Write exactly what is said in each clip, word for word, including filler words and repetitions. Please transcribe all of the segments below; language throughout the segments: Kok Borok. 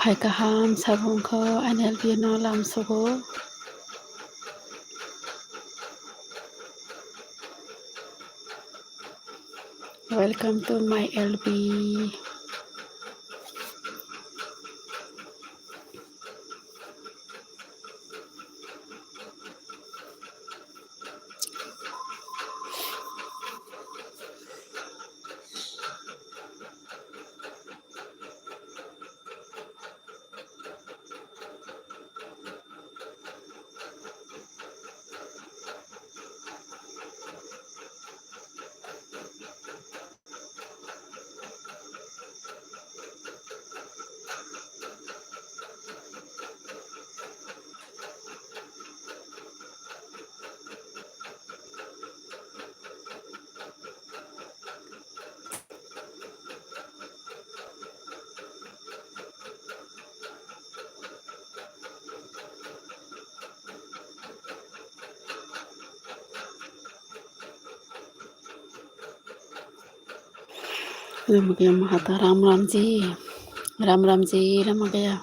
Hai kaham sabung kho ani L P no lam sugo. Welcome to my L P. Ramagaya Mahata, Ram Ramji, Ram Ramji, Ramagaya.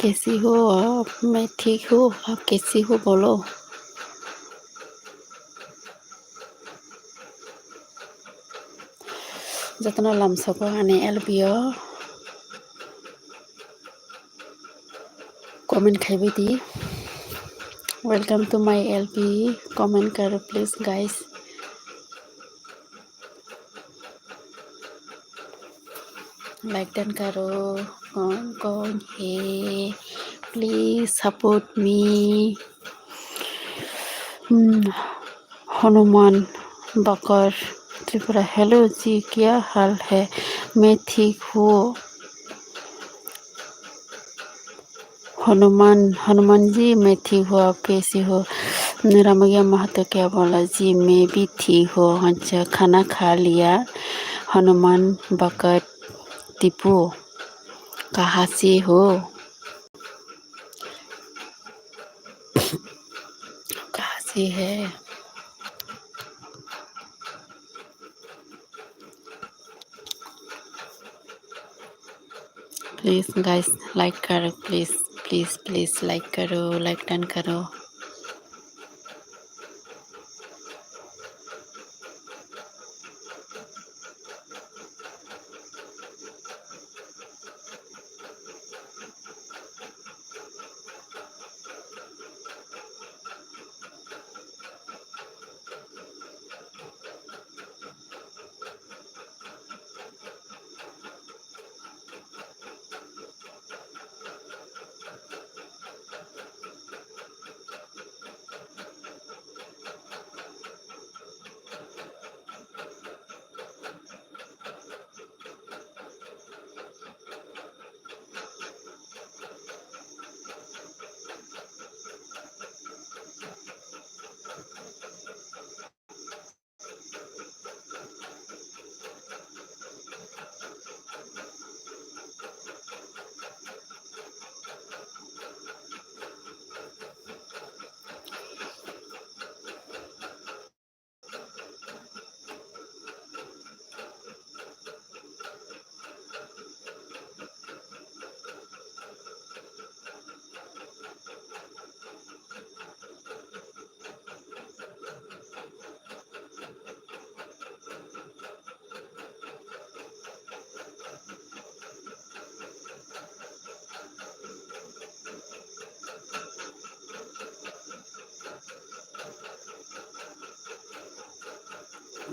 कैसी हो आप? मैं ठीक हूँ, आप कैसी हो बोलो। Jotono lamsoko ani L P o comment khaibai di. Welcome to my L P. Comment karo please guys. Like dan karo. कौन कौन है? Please support me. Hmm. Hanuman बकर त्रिपुरा, hello जी, क्या हाल है? मैं ठीक हूँ। हनुमान, हनुमान जी, मैं ठीक हूँ, आप कैसे हो? रामगया महतो क्या बोला जी, मैं भी ठीक हूँ। अच्छा, खाना खा लिया? हनुमान बकर टिपू, कहाँ से हो? कहाँ से है? Please guys, like करो, please, please, please like करो, like done करो।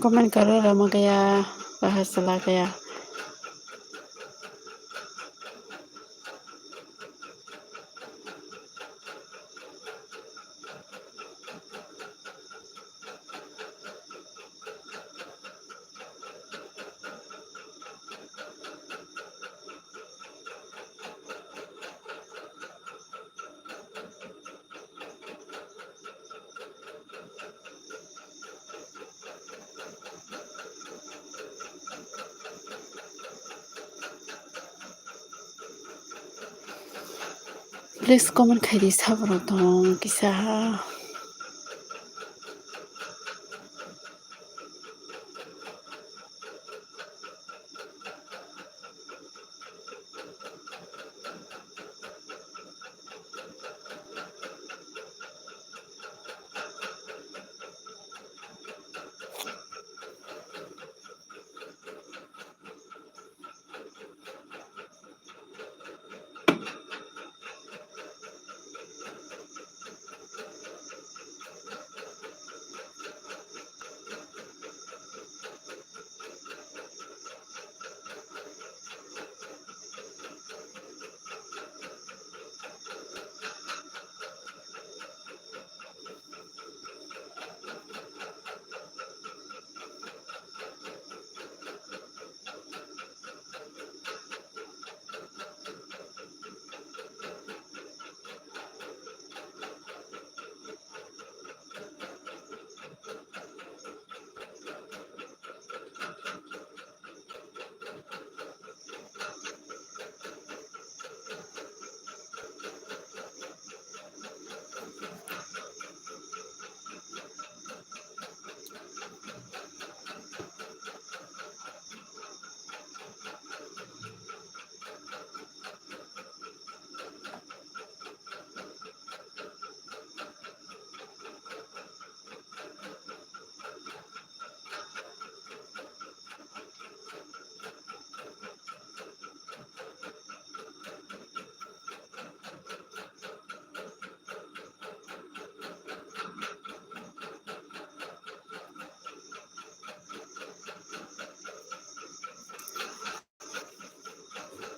Comment karo, Rama Gaya, Bahar Sala Gaya. Please comment khaidi, saborok tong kisa.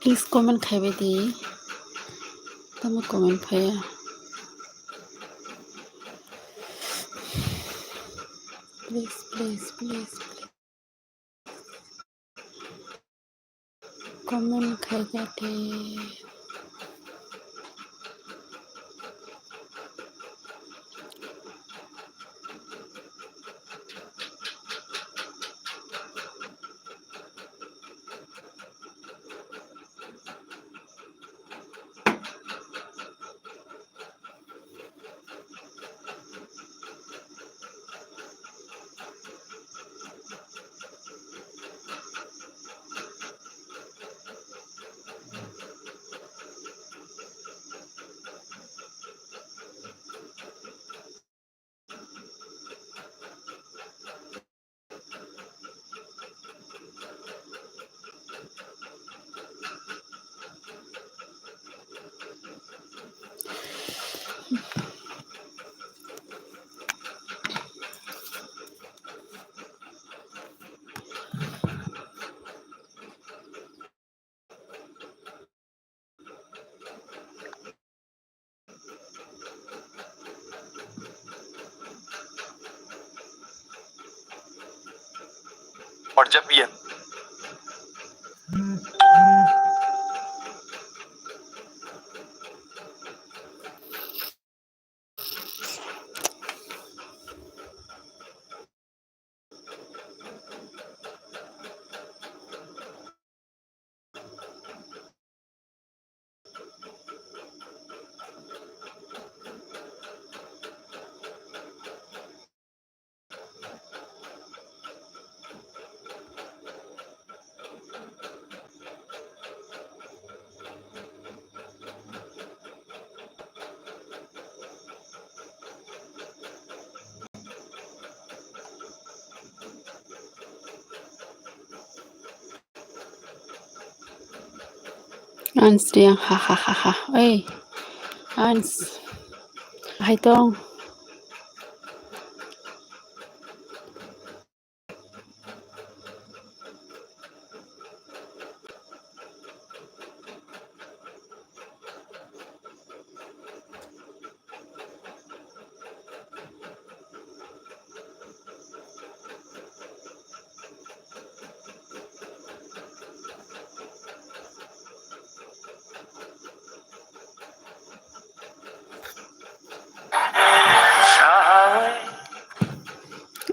Please comment khaibai di. Tamo comment phaiya. Please, please, please, please. Comment khaikha khe. Or J P N. Ans riang ha ha ha ha. Oi. Ans. Hai tong.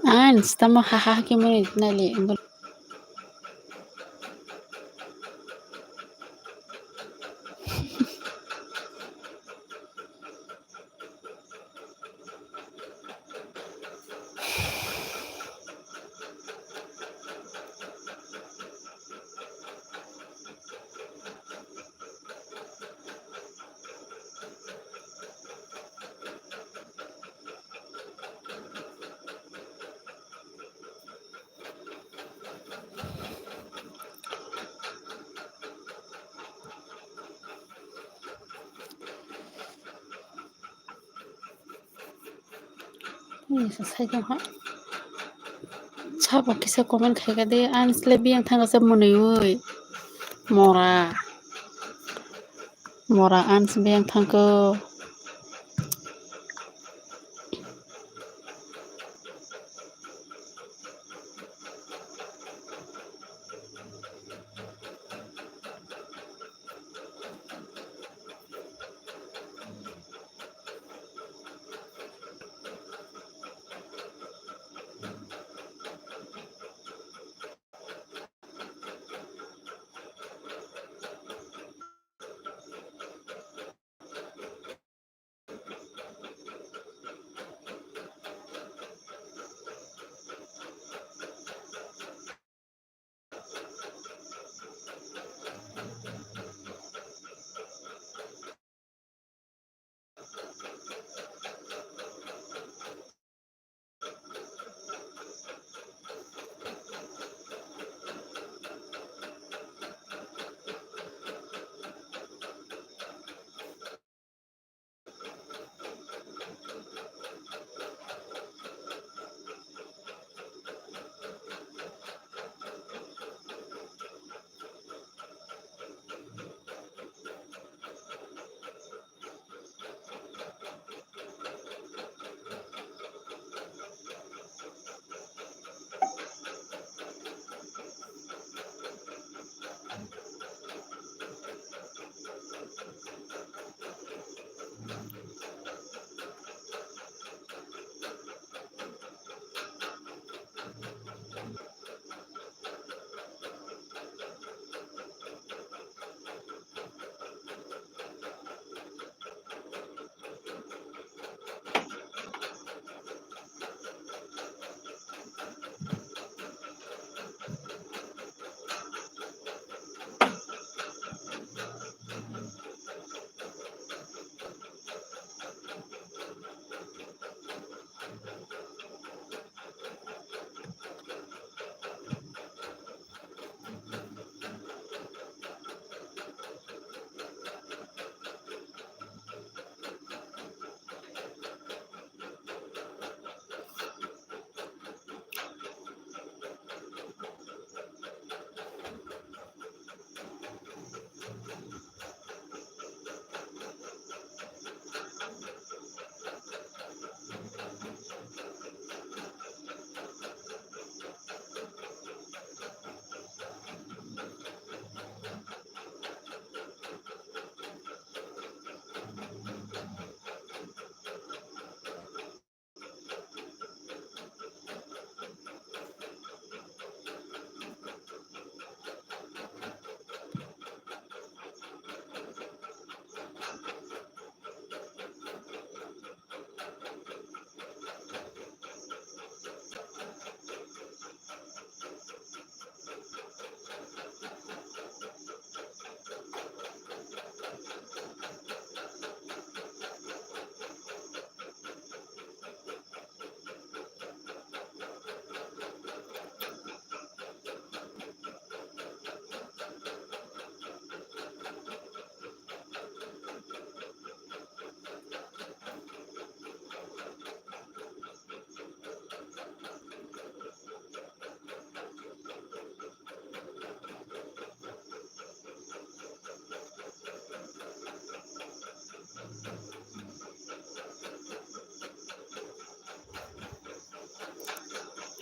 Ans, tamo ha ha ha khe mani nali. Ni sa sai tong ha. Sabo kisa comment khaikha de, ani sle biyang thangkha se mwnwi ui. Mora. Mora ani se biyang thangkho.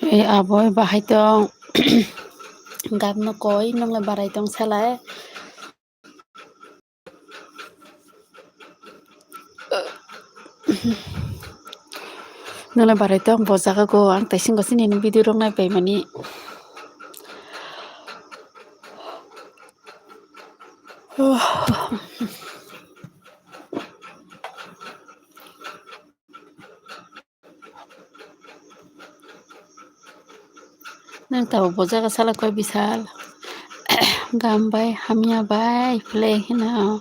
E aboi bahai tong. Gabno koi nongle barai tong salai. Nongle barai tong bo jaga go ang taisingo sini video rok nai paimani. Nang tabo bo jaga sala koi bisal. Gam bai hamya bai play hino.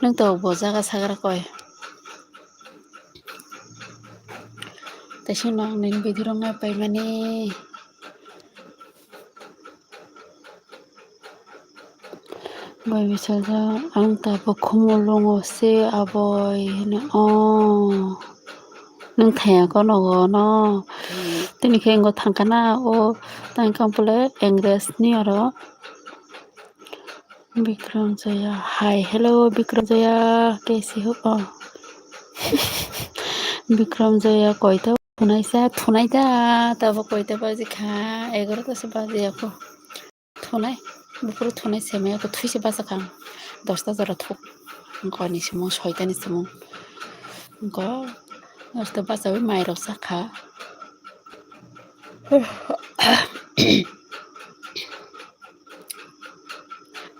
Nang tabo bo jaga sagra koi. Taisingo ang nini video rok nai paimani. Bai bisajak ang tabuk khumulwngo se aboi hino. O nwng thaya konogo no? Tini khe wngkha thangkana o tangkang pole Engrejni oro. Bikram Joya, hi, hello Bikram Joya, kaisi ho? O Bikram Joya koita thunaisa, thunaida, tabuk koita baji kha, egarota se baji ya kho. Thunai, buphuru thunai semaya kho, thwi se bachakha ang. Dosta jora thuk. Ang koi ni simung, soita ni simung. Ang koi dosta bachawi mai rok chakha.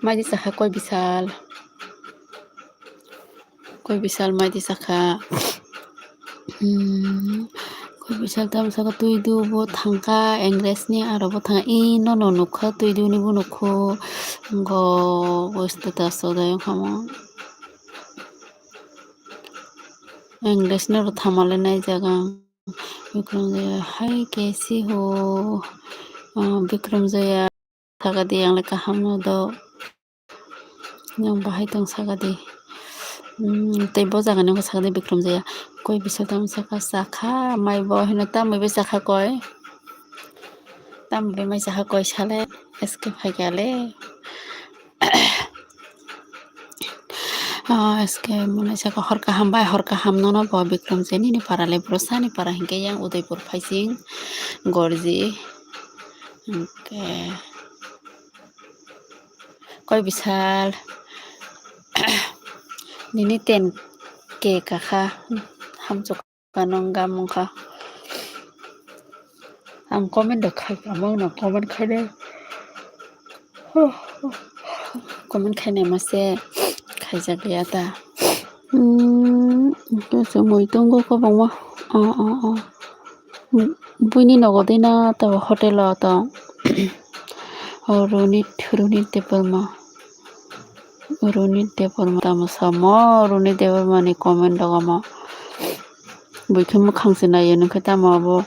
Maidi chakha koi bisal. Koi bisal maidi chakha. Hmm, koi bisal tamo saka twi du bo thangkha, Engrejni aro bo thangkha. I nono nukha twi duni bo nukho. Go, go status o dayong hamo. Engrejni ro thamale nai jaga. Bikram Joya, hi, kaisi ho? Ah, Bikram Joya, saka di, ang le kaham no do. Nang bahai tong saka di. Hmm, tei bo jaga ni saka di Bikram Joya. Koi bisa tamo saka, chakha, mai bo hino tamoi bai chakha koi. Tamoi bai mai chakha koi sale, S K phaikha le. Ah, S K mwnai saka hor kaham bai, hor kaham nono bo Bikram Joya nini para le bwrwsani para hinkhe yang Udaipur phaising gorji. Hinkhe koi bisal nini ten K kakha hamchuk. Kanong gamung kha. Ang comment da khai, amang no comment khai de. Comment khai nai mase khaijak ya ta. Hmm, to se mui tongo kwbangma. Ah, ah, ah. Buini nogo dina to hotel o to. O Runit, Runit Debbarma. Runit Debbarma tamo samo, Runit Debbarma ni comment rok omo. Buikhe mwkhang se naiyo nungkhe tamo abo.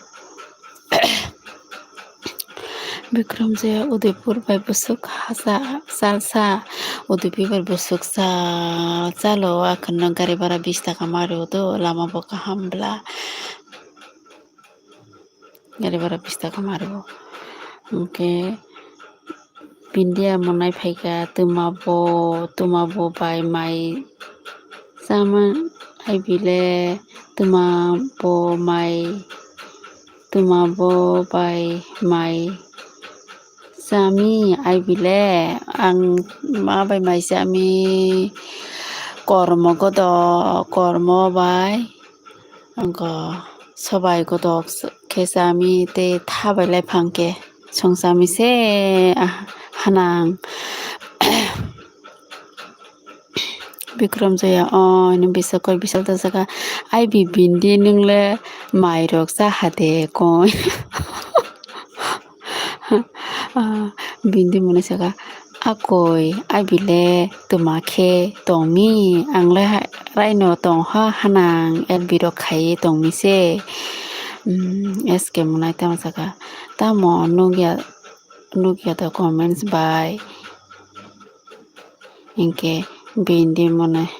Bikram Joya Udaipur bai bwswk hasa salsa, Udaipur bai bwswk sal salo akhorno gari bhara bish taka ma rw do, lama bo kaham bla. Gari bhara bish taka ma rw. Hinkhe Bindia mwnai phaikha, twma bo, twma bo bai mai chama, ai bile twma bo mai, twma bo bai mai chami, ai bile ang ma bai mai chami, kormo godo, kormo bai. Ang khe sobai kotok khe chami tei tha bai lai phang khe song chami se, ah, hanang. Bikram Joya, o, ini bisa koi bisa ta saka, ai bi bindi nung le mai rok cha ha de koi. Ah, bindi mwnai saka, akoi, ai bile twma khe tongmi, ang le raino tong ha hanang, L B rok khai tongmi se. Hmm, S K mwnai tamo saka, tamo nukya, nukya to comments bai. Hinkhe bindi mwnai.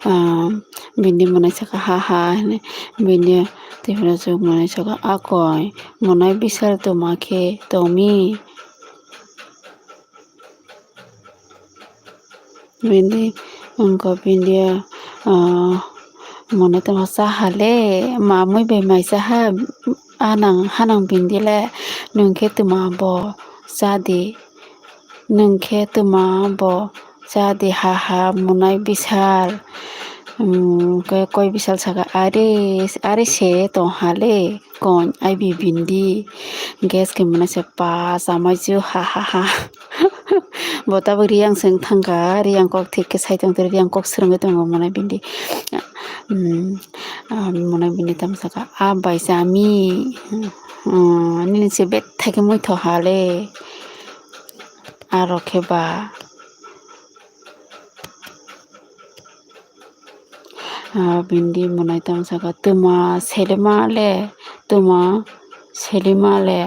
Ah, bindi mwnai saka ha ha hwnwi, bindi tei phano chwng mwnai saka, akoi mwnai bisal twma khe tongmi. Bindi, wngkha bindi, ah, mone tongma saha le, mamui bai mai saha, anang hanang bindi le, nwng khe tuma bo chadi, nwng khe tuma bo chadi, ha ha, monai bisal, um, khe koi bisal saka, are, are se tong ha le. Kon, ai bi bindi. Gas ke mwnai se pa, chamai chu, ha, ha, ha. Bo tabuk Riyang se wng thang kha, Riyang kok thik khe sai tong twi, Riyang kok swrwngwi tongo mwnai bindi. Hmm, ah, mwnai bindi tamo saka, a bai chami. Hmm, nini se bethai khe muitho ha le. Aro khe ba. Ah, bindi mwnai tamo saka, tuma selima le, tuma selima le.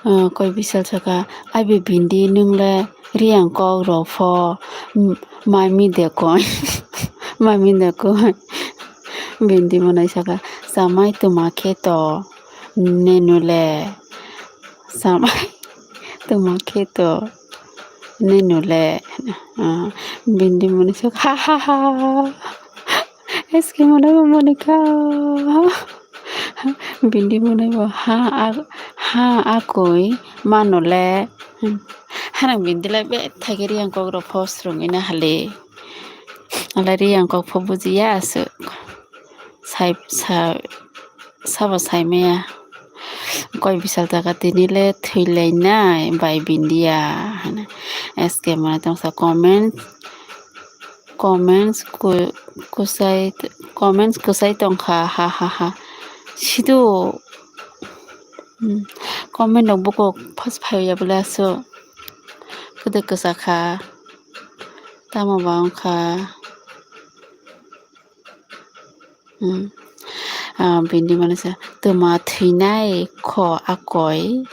Ah, koi bisal saka, ai bi bindi nwng le Riyang kok rok pho, mm, mai mi de koi, mai mi de koi. Bindi mwnai saka, chamai tuma khe to. Nenu le. Samai. Tuma khe to. Nenu le. Ah, bindi mwnai saka. Ha, ha, ha. Eske mwnai bo mwnai kha. Bindi mwnai bo ha, a, ha, a koi mano le. Hanang bindi le bethai khe Riyang kok rok pho swrwngwi na hali. Alai Riyang kok pho bujiya aswk. Sai, sa, sabo saimaya. Koi bisal taka tini le thwilainai bai bindiya. Hwnwi S K mane tongsa comment, comments ku, kusai, comments kusai tongkha, ha, ha, ha. Sido, hmm, comment rok buko first phaiya bole aso. Kwdwk kwsa kha. Tamo ba wngkha. Hmm. Ah, bini mane sa, tuma thwinai kho akoi.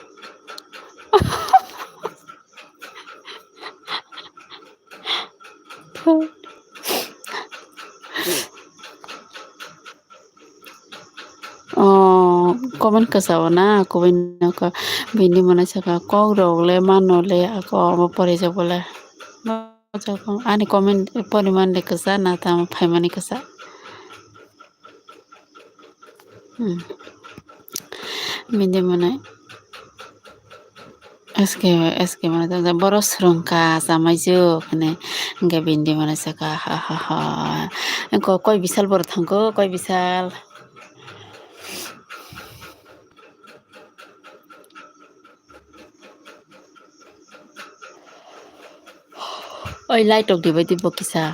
Oh, comment kwchao na, kubui nokha. Bini mane saka, kok rok le mano le, ako omo porijak bole. Ani comment poriman de kwsa na tamo phaimani kwsa. Hmm. Bini mane S K, S K mane tamo boro swrwngkha chamaijuk hwnwi hwnkhe bini mane saka ha ha ha. Ko-, koi bisal boro thangkho, koi bisal. Oi, light rok dibai di bo kisa.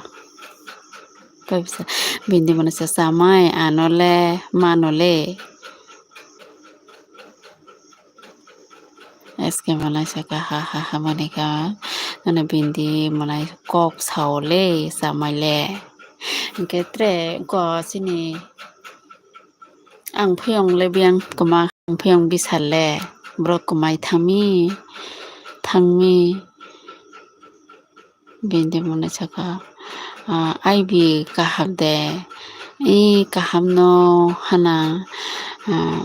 Koi bisa, bini mane sa chamai, ano le, mano le. S K mane saka ha ha ha mane ka. Ano bini mane kok sao le, chamai le. Hwnkhe tre ko chini Ang phiyong le biyang kwma, ang phiyong bisal le borok kwmai thangmi, thangmi. Bini mwnai saka, ah, aibi kaham de, i kaham no hana, ah,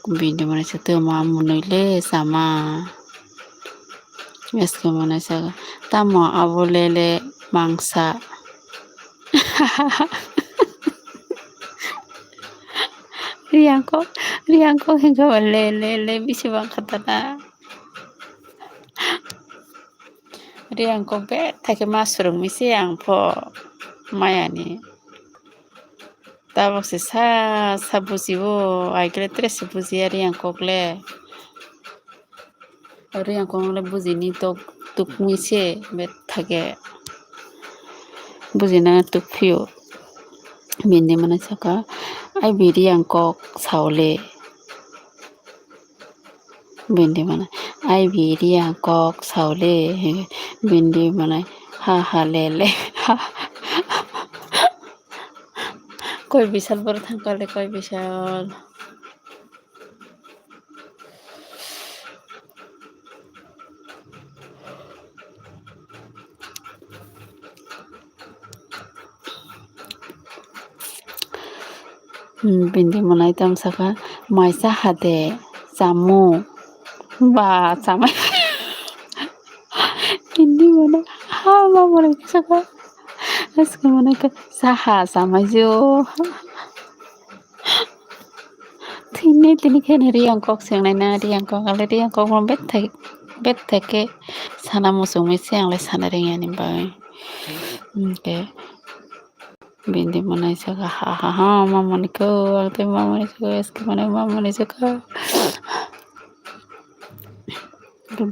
bini mwnai sa tuma mwnwi le sama. S K mwnai saka, tamo abo le le mangsa. Riyang kok, riyang kok hingke bo le, le, le, bisi bang kha tana. Riyang kok bethai khe ma swrwngmi se ang pho maya ni. Tabok se sa, sa bujibo, ai khe tre se bujiya riyang kok le. Riyang kok le bujini tok tukmi se bethai khe bujina tukphio. Bini mwnai saka, ai bi riyang kok sao le. Bini mwnai, ai bi riyang kok sao le. Bini mwnai, ha ha le le. Koi bisal boro thangkha le, koi bisal. Hmm, bini mwnai tamo saka, "Mai cha ha de, chamu." Ba, chamai. Bini mwnai, ha, ma mwnai saka. Aske mwnai ka, "Cha ha, chamai jo." Tini, tini khe ni Riyang kok swngnai na, Riyang kok, ale Riyang kok mo bethai, bethai khe sana muchungwi se, ang le sana ringya ni bagwi. Hwnkhe bini mwnai saka, "Ha, ha, ha, ma mwnai kok, ang tei ma mwnai saka, aske mwnai ma mwnai saka."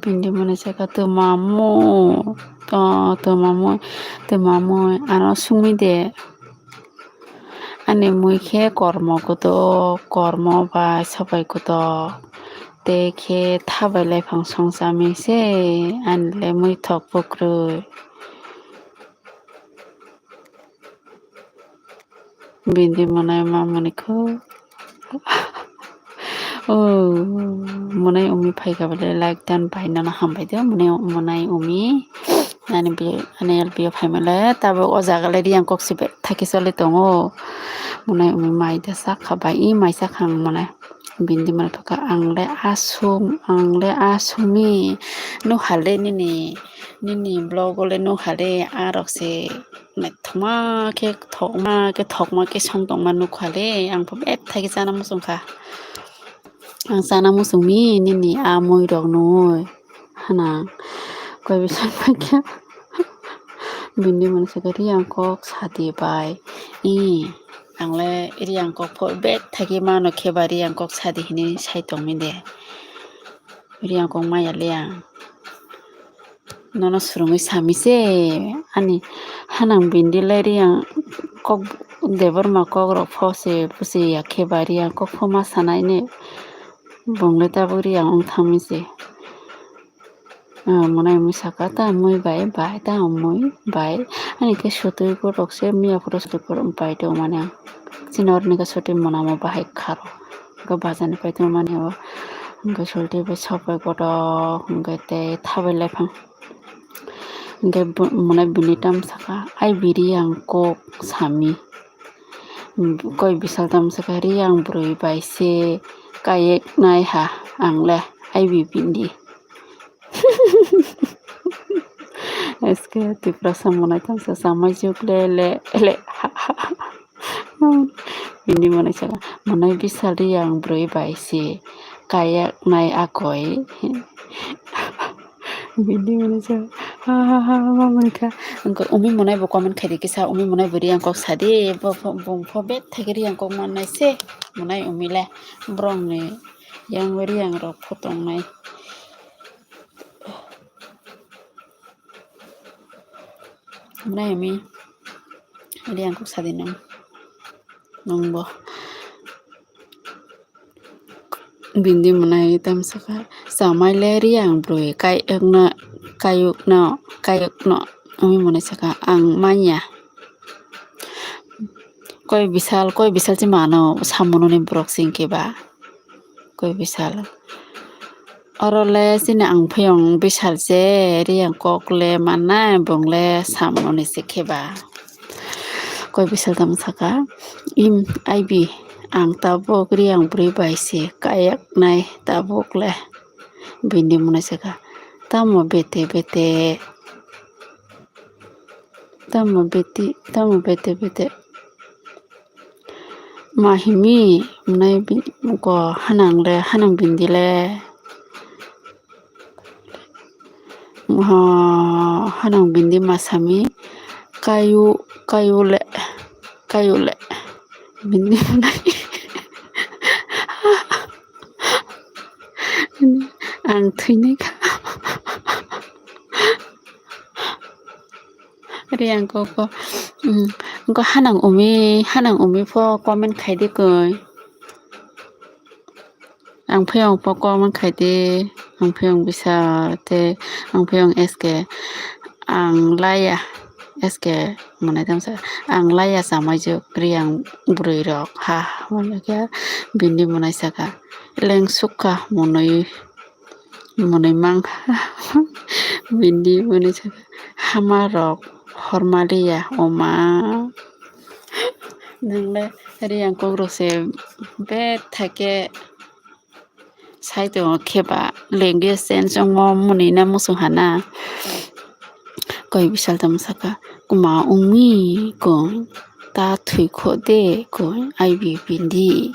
Bini mwnai saka, "To mamu, to, to mamu, to mamu, ano sungwi de. Ani mui khe kormo kotor, kormo bai sabai kotor. Tei khe thabai laifang song chami se, ani le mui thok bwkrwi." Bini mwnai ma mwnai kho. Oh, mwnai umi phaikha bole like dan bai nono hambai de, mwnai, mwnai umi. Ani bi-, ani L P o phaimale tabuk o jaga le Riyang kok se bethai khe choli tongo. Mwnai umi mai da sakha bai, i mai sakha ang mwnai. Bini mwnai thokha, "Ang le asum, ang le asumi. Nukha le nini, nini vlog o le nukha le, arok se naithokma khe, thokma khe, thokma khe song tongma nukha le, ang pho bethai khe chana muchungkha. Ang chana muchungmi nini a mui rok nungwi." Hana koi bwsang paikha. Bini mwnai saka, "Riyang kok sadi bai." I, ang le Riyang kok pho bethai khe mano khe ba Riyang kok sadi hinwi sai tongmi de. Riyang kok maya le ang. Nono swrwngwi sami se ani hanang bini le Riyang kok Debbarma kok rok pho se busi ya khe ba Riyang kok pho ma sanai ne. Bung le tabuk Riyang wng thangmi se. Ah, mwnai mui saka ta mui bai, bai ta mui bai. Ani khe sotwi borok se miya phuru sotwi borok bai tongmani ang. Chini oro ni khe sotwi mwnamo bahai kharo. Hwnkhe bajar ni pai tongmani o. Hwnkhe sotwi bai sopai kotor hwnkhe tei thabai laifang. Hwnkhe bo-, mwnai bini tam saka, "Ai biri ang kok sami." Koi bisal tam saka, "Riyang bwrwi bai se kayek nai ha ang le, ai bi bini." Aske Tiprasa mwnai tongsa samai juk le le le. Bini mwnai saka, "Mwnai bisal Riyang bwrwi bai se kayak nai akoi." Bini mwnai saka, ha ha ha, ma mwnai kha. Wngkha umi mwnai bo comment khaidi kisa, umi mwnai bo Riyang kok sadi, bo pho, bung pho bethai khe Riyang kok mannai se, mwnai umi le borok ni yang Riyang rok pho tongnai. Mwnai umi Riyang kok sadi nung, nungbo. Bini mwnai tam saka, "Samai le Riyang bwrwi kayokno, kayokno, kayokno," umi mwnai saka, "Ang manya." Koi bisal, koi bisal se mano, samunoni borok se hwnkhe ba. Koi bisal. Oro le chini ang phiyong bisal se Riyang kok le mannai, bung le samunoni se khe ba. Koi bisal tamo saka, "Im, ai bi, ang tabuk Riyang bwrwi bai se kayak nai tabuk le." Bini mwnai saka, "Tamo bete bete, tamo bete, tamo bete bete." Ma himi mwnai bi-, ko hanang le, hanang bini le. Ah, hanang bini ma sami, "Kayu, kayu le, kayu le." Bini mwnai. Ang thwinai kha. Riyang kok pho, mm, wngkha hanang umi, hanang umi pho comment khaidi koi. Ang phiyong pho comment khaidi, ang phiyong bisa tei ang phiyong S K, ang laya S K mwnai tamo saka, ang laya chamai juk Riyang bwrwi rok ha, hwnwi khe bini mwnai saka, "Lengsukha mwnwi." Mwnwi mankha. Bini mwnwi saka, "Hama rok hormaliya oma." Nwng le Riyang kok rok se bethai khe sai tongo khe ba language change wngmo mwnwi na muchung hana. Koi bisal tamo saka, kuma wngmi koi ta thwi kho de koi ai bi bindi.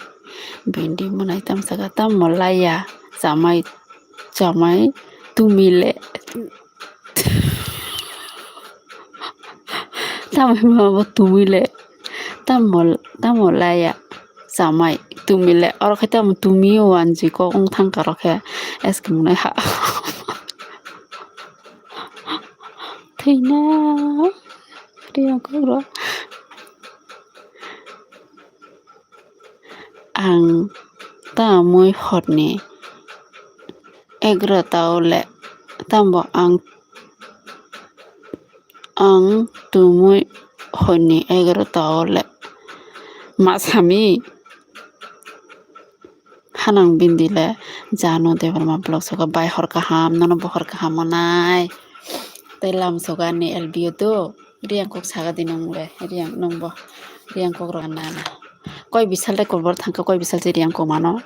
Bindi mwnai tamo saka, tamo laya chamai, chamai tumi le. Tamo hwnba bo tumi le. Tamo, tamo laya chamai tumi le. Oro khe tamo tumi o wanji kok wng thang karo khe. Eske mwnai ha. Thwina. Riyang kok rok. Ang tamui horni egarota o le, tamo ang, ang tumui horni egarota o le ma sami. Hanang bindi le Janu Debbarma vlog soka bai hor kaham, nono bo hor kaham mwnai. Tei lam soka ni L B O do. Riyang kok saga di nung le, Riyang nung bo, Riyang kok rok nana. Koi bisal tei kolbor thangkha, koi bisal se Riyang kok mano.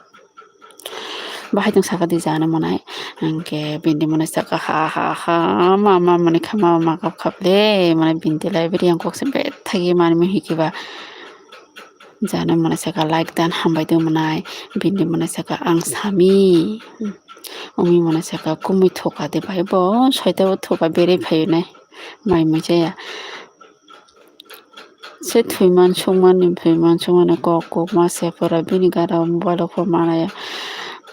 Bahai tong saga di Janu mwnai. Hingke bindi mwnai saka ha, ha, ha, ma, ma, mwnai kha, ma, ma, kap, kap le, mwnai bindi lai, Riyang kok se bethagi mani mi hiki ba. Janu mwnai saka like dan hambai do mwnai, bindi mwnai saka ang sami. Umi mwnai saka kumui thoka de bai bo, soita bo thoka bere phayo nai. Mai mui chaya. Se thwiman sungmani, thwiman sungmani kok, kok ma se pora bini gara mobile o phone manaya.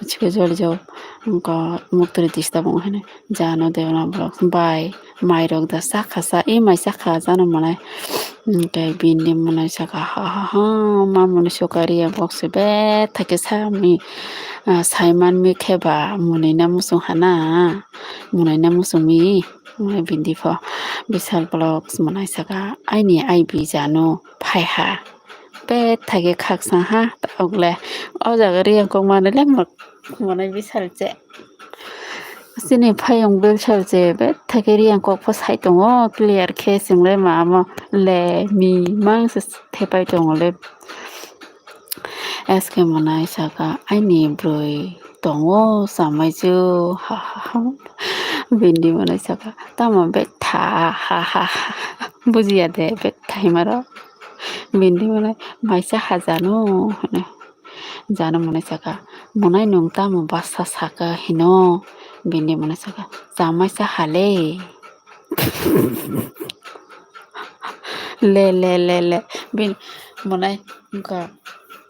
Chikhe joli jao, wngkha muktri disturb wng hene. Janu Debbarma vlog bai mai rok da sakha sa, e mai sakha janu mwnai. Hingke bindi mwnai saka ha, ha, ha, ma mwnai sokari ya box se bethai khe sami, ah, saiman mi khe ba mwnai na muchung hana, mwnai na muchung mi. Mwnai bindi pho bisal vlogs mwnai saka aini I B Janu phai ha. Bethai khe khaksa ha, tabuk le o jaga Riyang kok mani le mwnai bisal che. Chini phayung bisal che bethai khe Riyang kok pho sai tongo clear khe, chwng le ma mo le mi mang se thepai tongo le. Eske mwnai saka aini bwrwi tongo chamaichu ha ha ha. Bindi mwnai saka tamo betha ha ha ha. Bujiya de betha himaro. Bindi mwnai maisa ha Janu hwnwi. Janu mwnai saka mwnai nwng tamo basa saka hino. Bindi mwnai saka chamaisa hale. Le, le, le, le. Bini mwnai wngkha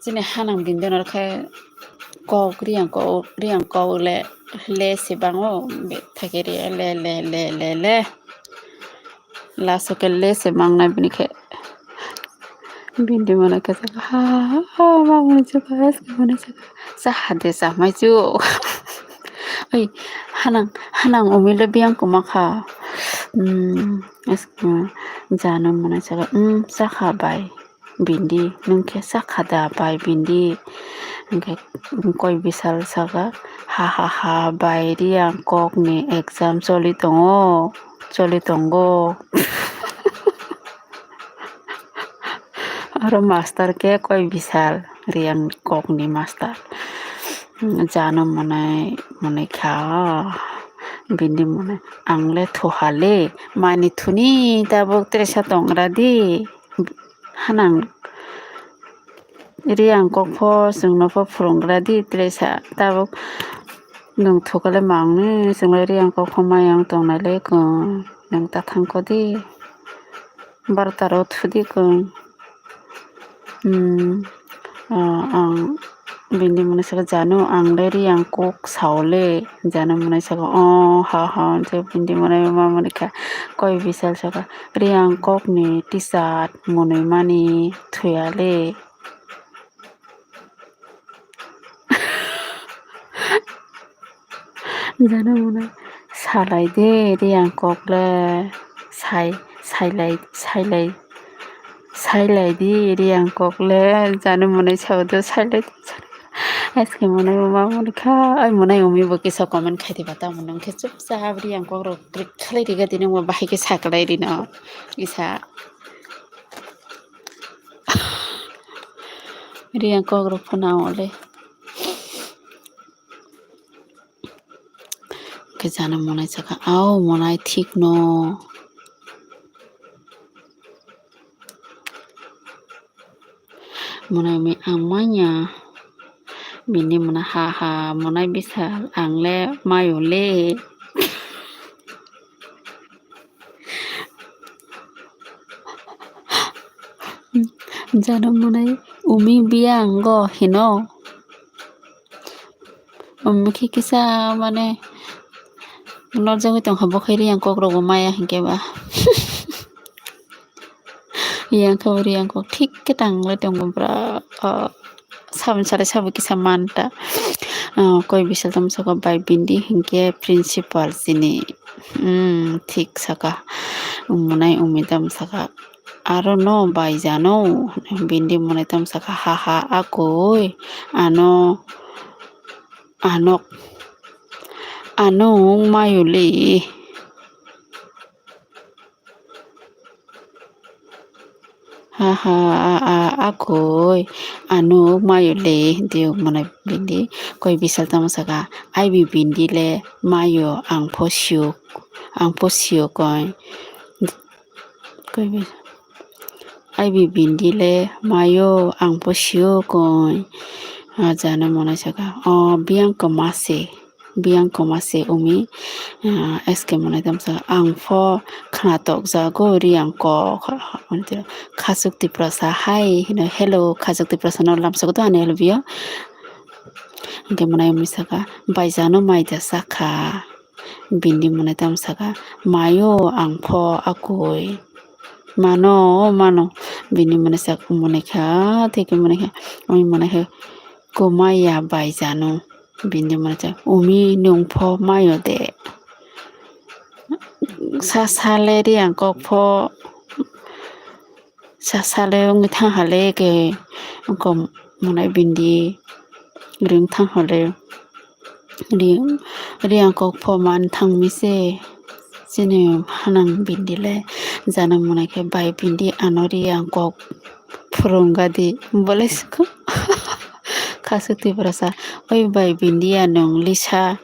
chini hanang bindi no khe kok Riyang kok, Riyang kok le, le se bango bethai khe Riyang le, le, le, le, le. Last o khe le se mangnai bini khe. Bindi mwnai khe saka ha, ha, ha, ma mwnai saka, ha, mwnai saka. Cha ha de chamaichu. Oi, hanang, hanang umile biyang kwma kha. Hmm, Janu mwnai saka, hmm, cha kha bai. Bindi, nwng khe cha kha da bai bindi? Hingke koi bisal saka, ha, ha, ha, bai Riyang kok ni exam choli tongo, choli tongo. Aro master khe koi bisal Riyang kok ni master. Janu mwnai, mwnai kha. Bindi mwnai, ang le thuha le, mani thuni tabuk tresa tongra di. Hanang Riyang kok pho chwngno pho phwrwnggra di tresa tabuk. Nwng thukale mangni chwngno Riyang kok pho mayang tongnai le kung nwng ta thangkho di. Barota ro thudi kung. Hmm, ah, ang bini mwnai saka Janu ang le Riyang kok sao le. Janu mwnai saka o ha ha je bini mwnai ma mwnai kha koi bisal saka Riyang kok ni teacher mwnwi mani thuya le. Jana mwnai salai de Riyang kok le sai, sailai, sailai, sailai di Riyang kok le jana mwnai sao do sailai di. Eske mwnai ma mwnai kha, ai mwnai umi bo kisa comment khai di ba, tamo nung khe chupchap Riyang kok rok krik khlai riga di nung bo bahai khe saklai rino kisa. Riyang kokrok phano ang le. Khe jana monai saka, "Au monai thik no." Monai mi ang manya. Bini mona ha ha monai bisal ang le mayo le. Jana monai umi biyang go hino. Umi khe kisa mane lorjagwi tongkha bo khe riyang kokrok bo maya hinkhe ba. Yang khe bo riyang kok thik khe tang lai tongo bwra, ah, sabun salai sabo kisa manta. Ah, koi bisal tamo saka bai bindi hinkhe principal chini. Hmm, thik saka. Monai umi tamo saka. Aro no bai jano, bindi monai tamo saka, ha ha akoi, ano, ano, ano wng mayo le. Ha ha a a akoi, ano wng mayo le, hinti monai bindi, koi bisal tamo saka, ai bi bindi le mayo ang pho siyok, ang pho siyok koi. Koi bi-, ai bi bindi le mayo ang pho siyok koi. Ah, jana monai saka, o biyang koma se, biyang koma se umi, ah, S K monai tamo saka, ang pho khna tok jago riyang kok. Khasuk Tiprasa hai hino, hello, Khasuk Tiprasa no lamsok do ani helbio. Hingke monai umi saka, bai jano mai da sakha. Bindi monai tamo saka, mayo ang pho akoi. Mano, o mano. Bindi monai saka, monai kha, tei khe monai kha, umi monai kha, komaya bai jano. Bindi monai saka, umi nwng pho mayo de. Sa sale riyang kok pho. Sa sale wngwi thang hale ke wngkha monai bindi ring thang hale ri-, riyang kok pho man thang mi se chini hanang bindi le jana monai khe bai bindi ano riyang kok phurung gadi bole sukho. Khasuk Tiprasa, oi bai bindi ya nwng lisa.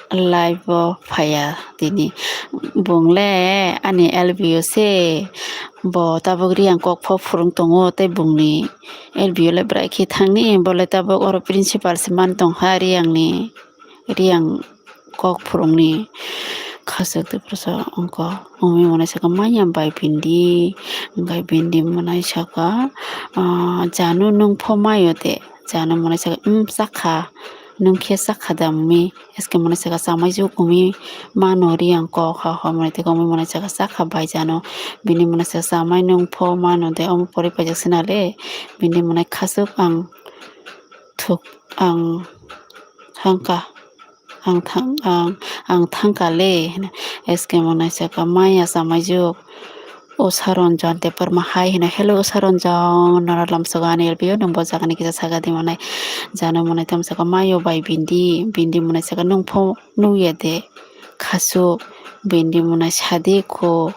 Live o phaiya tini. Bung le ani L B O se. Bo tabuk riyang kok pho phurung tongo tei bungni L B O le bwrai khe thangni. Bo le tabuk oro principal se man tongkha riyangni, riyang kok phurungni. Khasuk Tiprasa wngkha. Umi monai saka manya bai bindi. Hingkhai bindi monai saka, ah, janu nwng pho mayo de. Jana monai saka, um, sakha, nwng khe sakha da umi, S K monai saka chamai juk umi, mano riyang kok ha, ha monai tei umi monai saka sakha bai jano, bini monai saka chamai nwng pho mano de, omo pori paijak sina le, bini monai khasuk ang thuk, ang thangka, ang thang, ang, ang thangka le, hino S K monai saka maya chamai juk. Usha Ranjan Debbarma hai hino, hello Usha Ranjan, noro lamsogo ani L B O, nwng bo jagani kisa saga di monai, jano monai tamo saka mayo bai bindi, bindi monai saka nwng pho nukya de, khasuk, bindi monai sadi kho,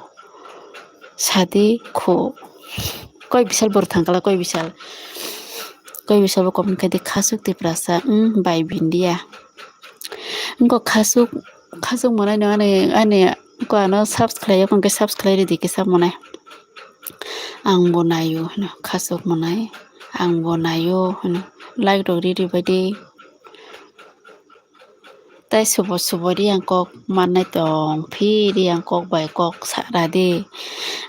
sadi kho, koi bisal bwrwi thangkala, koi bisal, koi bisal bo comment khaidi khasuk Tiprasa, um, bai bindi ya. Wngkha khasuk, khasuk monai no ani, ani ko ano subscribe, wngkha subscribe ridi kisa monai. Ang bo naio hino, khasuk monai, ang bo naio hino, like rok riri baidi. Tai subo subo riyang kok mannai tong phi, riyang kok bai kok sara di.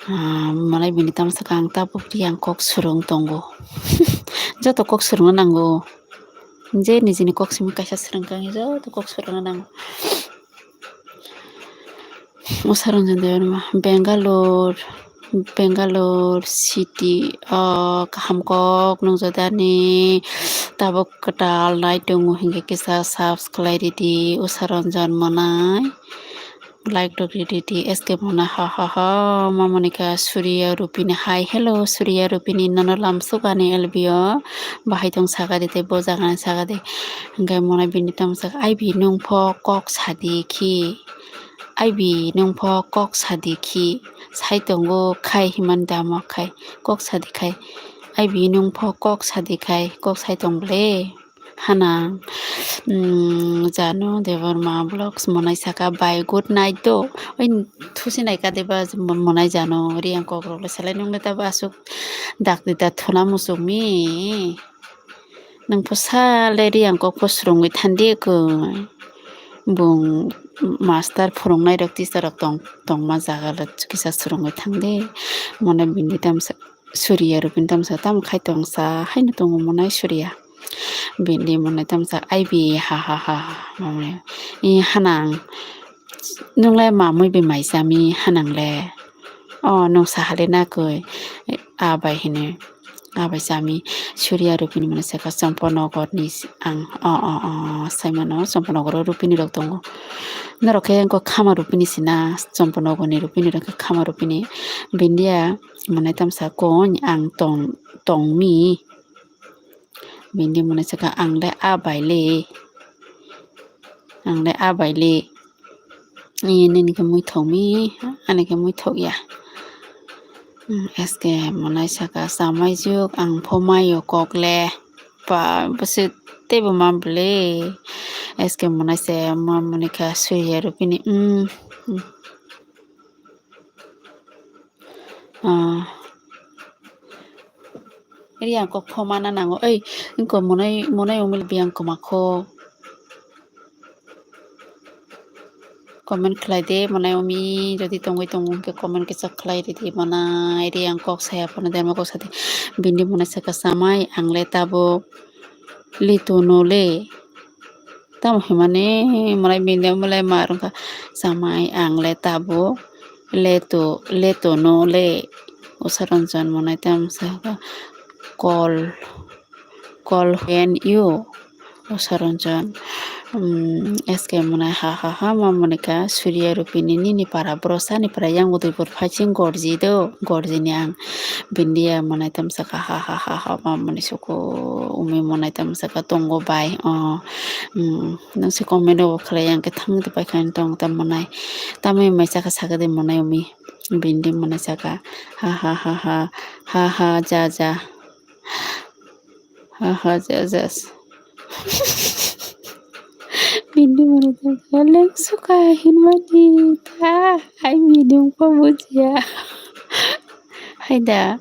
Ah, monai bini tamo saka ang tabuk riyang kok surung tongo. Joto kok surungna nango. Je nijini kok simi kaisa swrwngkha, ang joto kok swrwngna nango. Usha Ranjan Debbarma, Bangalore, Bangalore city, o kaham kok nungjadani, tabuk kwtal nai tongo hinkhe kisa subscribe ridi, Usha Ranjan monai. Like rok ridi di, S K monai, ha, ha, ha, mamoni kha Surya Rupini hai, hello Surya Rupini, nono lamsuk ani L B O, bahai tong saka di tei bo jaga ni saka di, hingke monai bini tamo saka, ai bi nwng pho kok sadi khi, ai bi nwng pho kok sadi khi, sai tongo khai himani damo khai, kok sadi khai. Ai bi nung pho kok sadi khai, kok sai tong ble. Hanang, mm, Janu Debbarma vlogs monai saka, bye, good night do. Oi, thusi nai ka deba, monai Janu, Riang kok rok le salai nung le tabo asuk dak di da thuna musuk mi. Nung pho sale Riang kok pho surungwi thandi koi. Bung master phurungnai rok, teacher rok tong, tongma jaga le kisa surungwi thangdi. Mone bindi tamsa Suriya rupini tamsa tamo khai tongsa haino tongo monai Suriya. Bindi monai tamsa aibi ha ha ha ha. Mamre. I hanang. Nungle mamui bi mai sami hanangle. O nung sahale na koi. A bai hine. A bai sami Suriya rupini monai saka Chompo nogor ni ang. O o o sai mano Chompo nogor rupini rok tongo. Norok khe engko khama rupini sina Chompo nogor ni rupini rok khe khama rupini. Bindia. Monai tamsa kony ang tong, tongmi. Bindi monai saka ang le a bai le. Ang le a bai le. Nini khe muithok mi, ani khe muithok ya. S K monai saka samai juk ang pho mayo kok le. Pa bwswk teibo ma bwle. S K monai se ma monai kha Suriya rupini. Riang kok pho mana nango. Oi, wngkha monai, monai wngmili biyang kwma kho. Comment khlai de, monai umi, jodi tongwi tongo hwnkhe comment kisa khlai ridi, monai, Riang kok saya phano derma kok sadi. Bindi monai saka samai, ang le tabo lito no le. Tamo himani monai bini omolai ma rwngkha samai ang le tabo leto, leto no le. Usa Ranjan monai tamo saka call, call when you. Usa Ranjan, um, S K monai ha ha ha ma monika Suriya rupini nini para bro sani para yang Udaipur phaiching gorji do, gorjini ang. Bindia monai tamo saka ha ha ha ha ma moni suku umi monai tamo saka tongo bai o. Nung si comment rok khlai yang khe thang de pai kha tong tam monai. Tamai mai saka saka de monai umi. Bindi monai saka ha ha ha ha ha ha ja ja. Ha ha ja ja. Bindi monai saka leng suka hinmani ta ai medium pa bujia. Haida.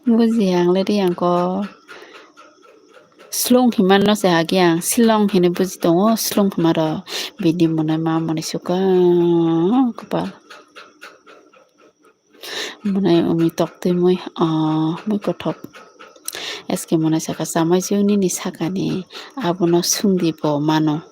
Buji ang le Riang ko. Slung hima no se hagi ang, Silong hini buji tongo, slung hima ro. Bini monai ma monai suka, kwpal. Monai umi tok twi mui, ah, mui kothok. S K monai saka samai juni ni sakani, abono sungdi bo mano.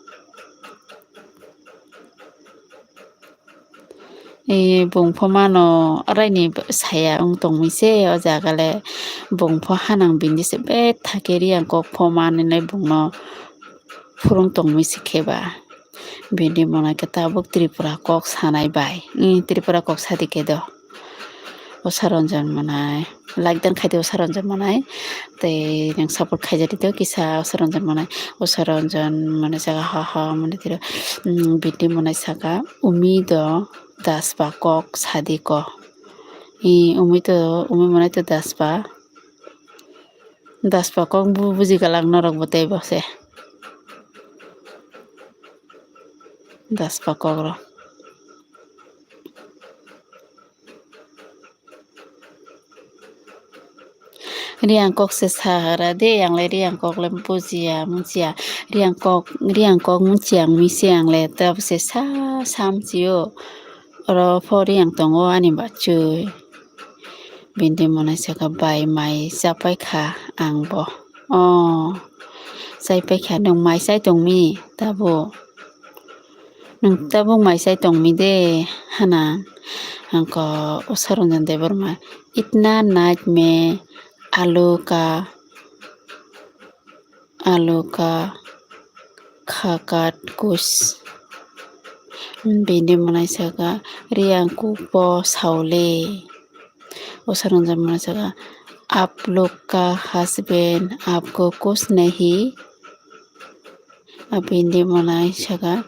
E, bung pho mano, raini saya wng tongmi se, o jaga le bung pho hanang bini se bethak ke Riang kok pho manwi nai bung no phurung tongmi se khe ba. Bini monai khe tabuk Tripura kok sanai bai. Ih, Tripura kok sadi khe do. O Saranjan monai. Like dan khaidi o Saranjan monai. Tei nang support khaijadi do kisa o Saranjan monai. O Saranjan monai jaga ha ha monai tiro. Mm, bini monai saka umi do dasba kok sadi ko. I umi to, umi monai to dasba. Dasba kok bu-, buji galak norok bo tei bo se. Dasba kok ro. Riang kok se sahara de, ang le Riang kok le bujiya, mujiya. Riang kok, Riang kok mujiya, mui se ang le tab se sa, sam chiyo. Oro pho Riang tongo ani bachoi. Bini monai saka bai mai chapai kha ang bo. O, chaipai kha nwng mai chai tongmi tabo. Nwng tabuk mai chai tongmi de hana. Ang ko o Saranjan Debbarma. Itna naj me alu ka, alu ka khakat kus. Bini monai saka Riang kuk bo saule. O Saranjan monai saka, "Aap log ka husband aapko kuch nahi." Bini monai saka,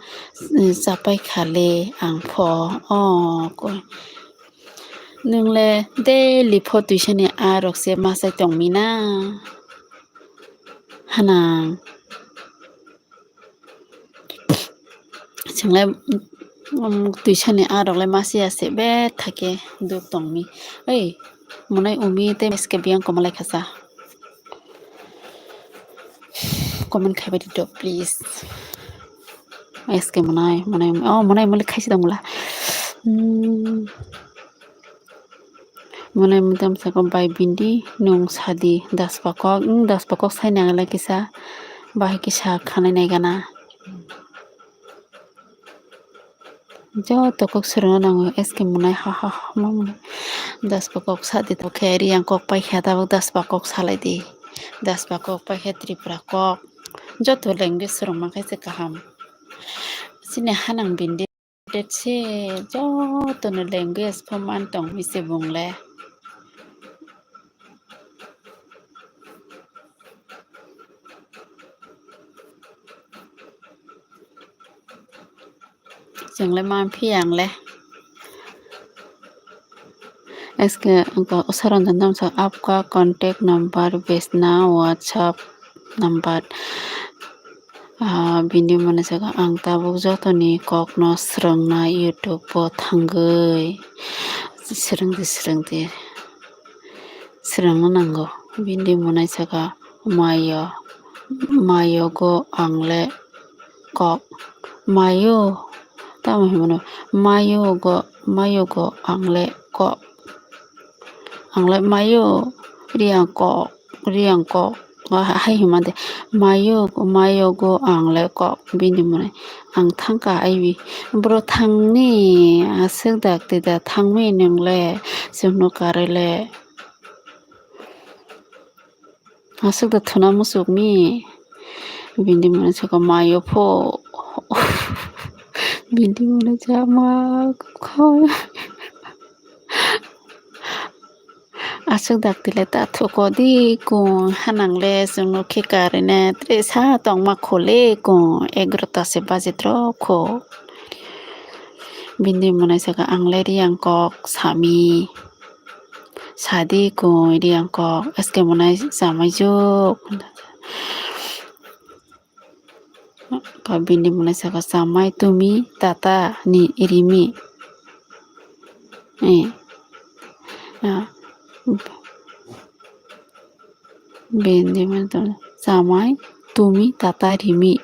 "Chapai khale ang pho." O ko. Nwng le daily pho tuition ni a rok se ma sai tong mi na? Hanang. Chwng le, um, tuition ni a rok le ma si ya se betha khe duk tong mi. Oi, monai umi tei S K biyang komo lai kha sa. Comment khai bai di do, please. S K monai, monai, oh, monai muli khai si dong mula. Hmm. Monai mui tamo saka bai bindi nung sadi das pakok, hmm, das pakok sai nang le kisa, bahai kisa khanai nai gana. Joto kok swrwngna nango, S K monai, ha, ha, ha, ma monai. Das pakok sa di to khe, Riyang kok pai kha, tabuk das pakok salai di. Das pakok pai kha, Tripura kok. Joto language swrwngma khe se kaham. Chini hanang bindi se joto no language pho man tong mi se bung le. Chwng le man phiya ang le. S K, wngkha Saranjan tamsa, "Apka contact number bhejna WhatsApp number." Ah, bini mwnai saka, "Ang tabuk jotoni kokno swrwngna YouTube o thangwi." Swrwngdi, swrwngdi. Swrwngna nango. Bini mwnai saka, "Mayo, mayogo ang le kok." Mayo, tamo hinmano, mayogo, mayogo ang le kok. Ang le mayo, Riyang kok, Riyang kok. Wa ha-, hai hima de, mayo, mayogo ang le kok, bini mwnai. Ang thangka aiwi. Bro thangni, aswk dak tida thangmi nung le, chwngno karwi le. Aswk da thuna muchukmi. Bini mwnai saka mayo pho. Bini mwnai sama kho. Aswk dak tile ta thuko di kung hanang le chwngno khe karine tre sa tongma khole kung egarota se baje tro kho. Bini mwnai saka ang le Riyang kok sami. Sadi kung Riyang kok, S K mwnai chamai juk. Ka bini mwnai saka chamai tumi tata ni rimi. Eh. Ah. Bini mwnai chamai tumi tata rimi.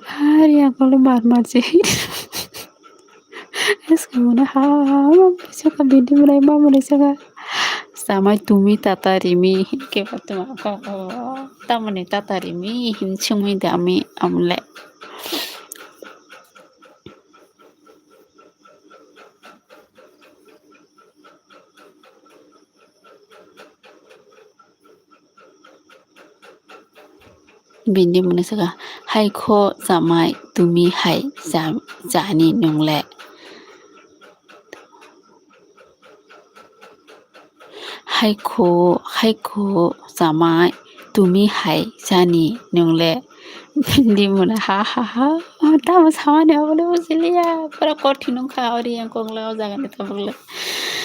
Hari aku le mar mar je. Es kamu na ha, ha, ha, saka bini mwnai ma mwnai saka. Samai tumi tata rimi, ke ba tuma ko, ko, tamoni tata rimi, hin chumui dami amle. Bini mwnai saka, "Hai kho chamai, tumi hai cha-, chani nung le?" Hai kho, hai kho chamai, tumi hai chani nung le? Bini mwnai ha, ha, ha. Tamo samani abole bujiliya. Pura kothin wngkha ori yang kongla o jaga ni tabuk le.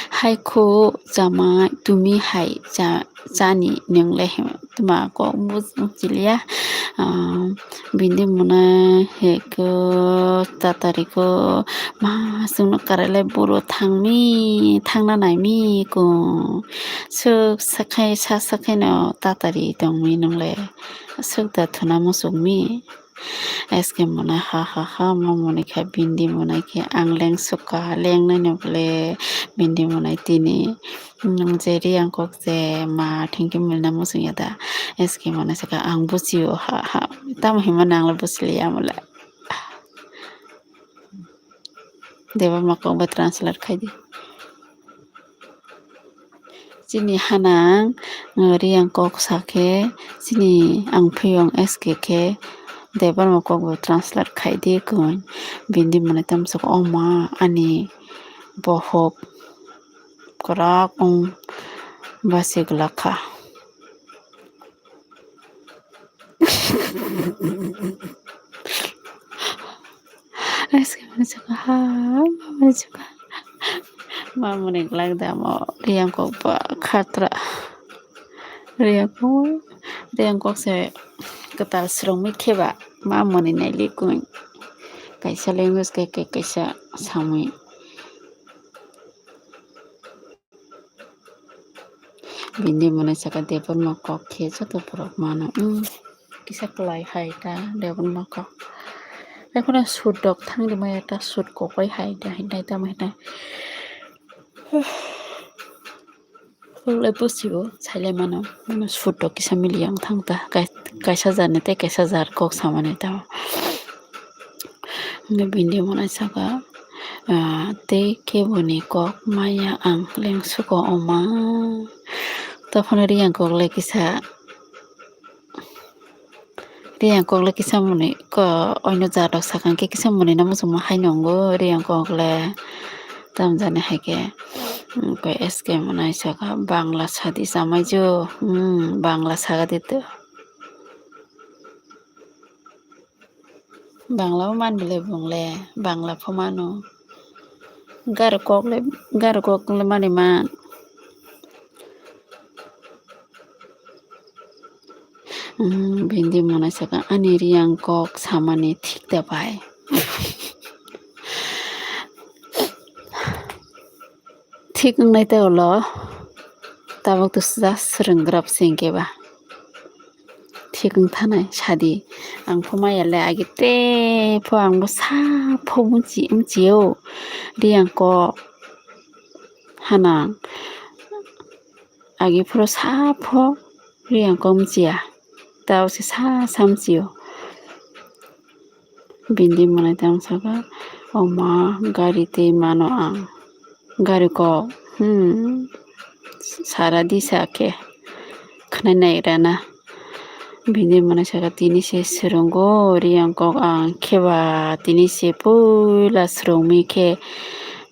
Hai kho chamai, tumi hai cha-, chani nung le hima. Tuma kok buj-, bujiliya. Ah, bini mwnai heko tatari ko ma sungno karale buro thangmi, thangna naimi ko. Suk sakhai sa sakhai no tatari tongmi nung le. Suk da thuna muchungmi. Es ke mwnai ha, ha, ha, ma mwnai kha bini mwnai khe ang leng sukha, leng nai no bole bini mwnai tini. Nung je ri ang kok je ma thengki milna muchung ya da. Es ke mwnai saka ang buchio ha, ha. Tamo hima nang le buchili ya mole. Debbarma kok bai translate khai di. Chini hanang, uh, Riyang kok sa khe, chini ang phiyong S K khe, Debbarma kok bai translate khai di kun. Bini mwnai tamsok o ma ani bohok kwrak wng basi glak kha. Aske mani saka ha, mani saka. Mamuni glak damo, Riyang kok ba khatra. Riyang kok, Riyang kok se kwtal srwngwi kheba, mamuni naili kung. Kaisa language kai, kai, kaisa samwi. Bini mwnai saka Debbarma kok khe joto borok mano. Hmm, kisa kwlai hai ta Debbarma kok. Ekhorno sut rok thang rwmaya ta sut kok bai hai ta hinai tamo hinai. Kok lai pusi o sai lai mano. Mano sut rok kisa mili yang thang ta. Kai-, kaisa jar ni tei kaisa jar kok samani tamo. Hwnwi bini mwnai saka, ah, tei keboni kok maya ang lengsugo oma. Tophano Riyang kok le kisa, Riyang kok le kisa mwnwi ko oino jar rok sakang khe kisa mwnwi no muchungma hai nongo Riyang kok le. Tamjani hai khe, mm, koi S K mwnai saka Bangla sadi chamaijo, mm, Bangla saga dito. Bangla o man bile bung le, Bangla pho mano. Garo kok le, garo kok le mani man. Hmm, bini mwnai saka ani Riyang kok samani thik da bai. Thik wngnai tei ulo tabuk to just swrwng grap se hinkhe ba. Thik wng thanai sadi. Ang pho maya le agi te pho ang bo sa pho mchi-, mchio. Riyang kok hanang. Agi phuru sa pho Riyang kok mchiya. Tao se sa sa mchio. Bini mwnai tang saka, "Oma, gari tei mano ang." Gari kok, hmm, sara disa khe khwnai nai rana. Bini mwnai saka, "Tini se swrwngo Riyang kok ang kheba, tini se puila swrwngmi khe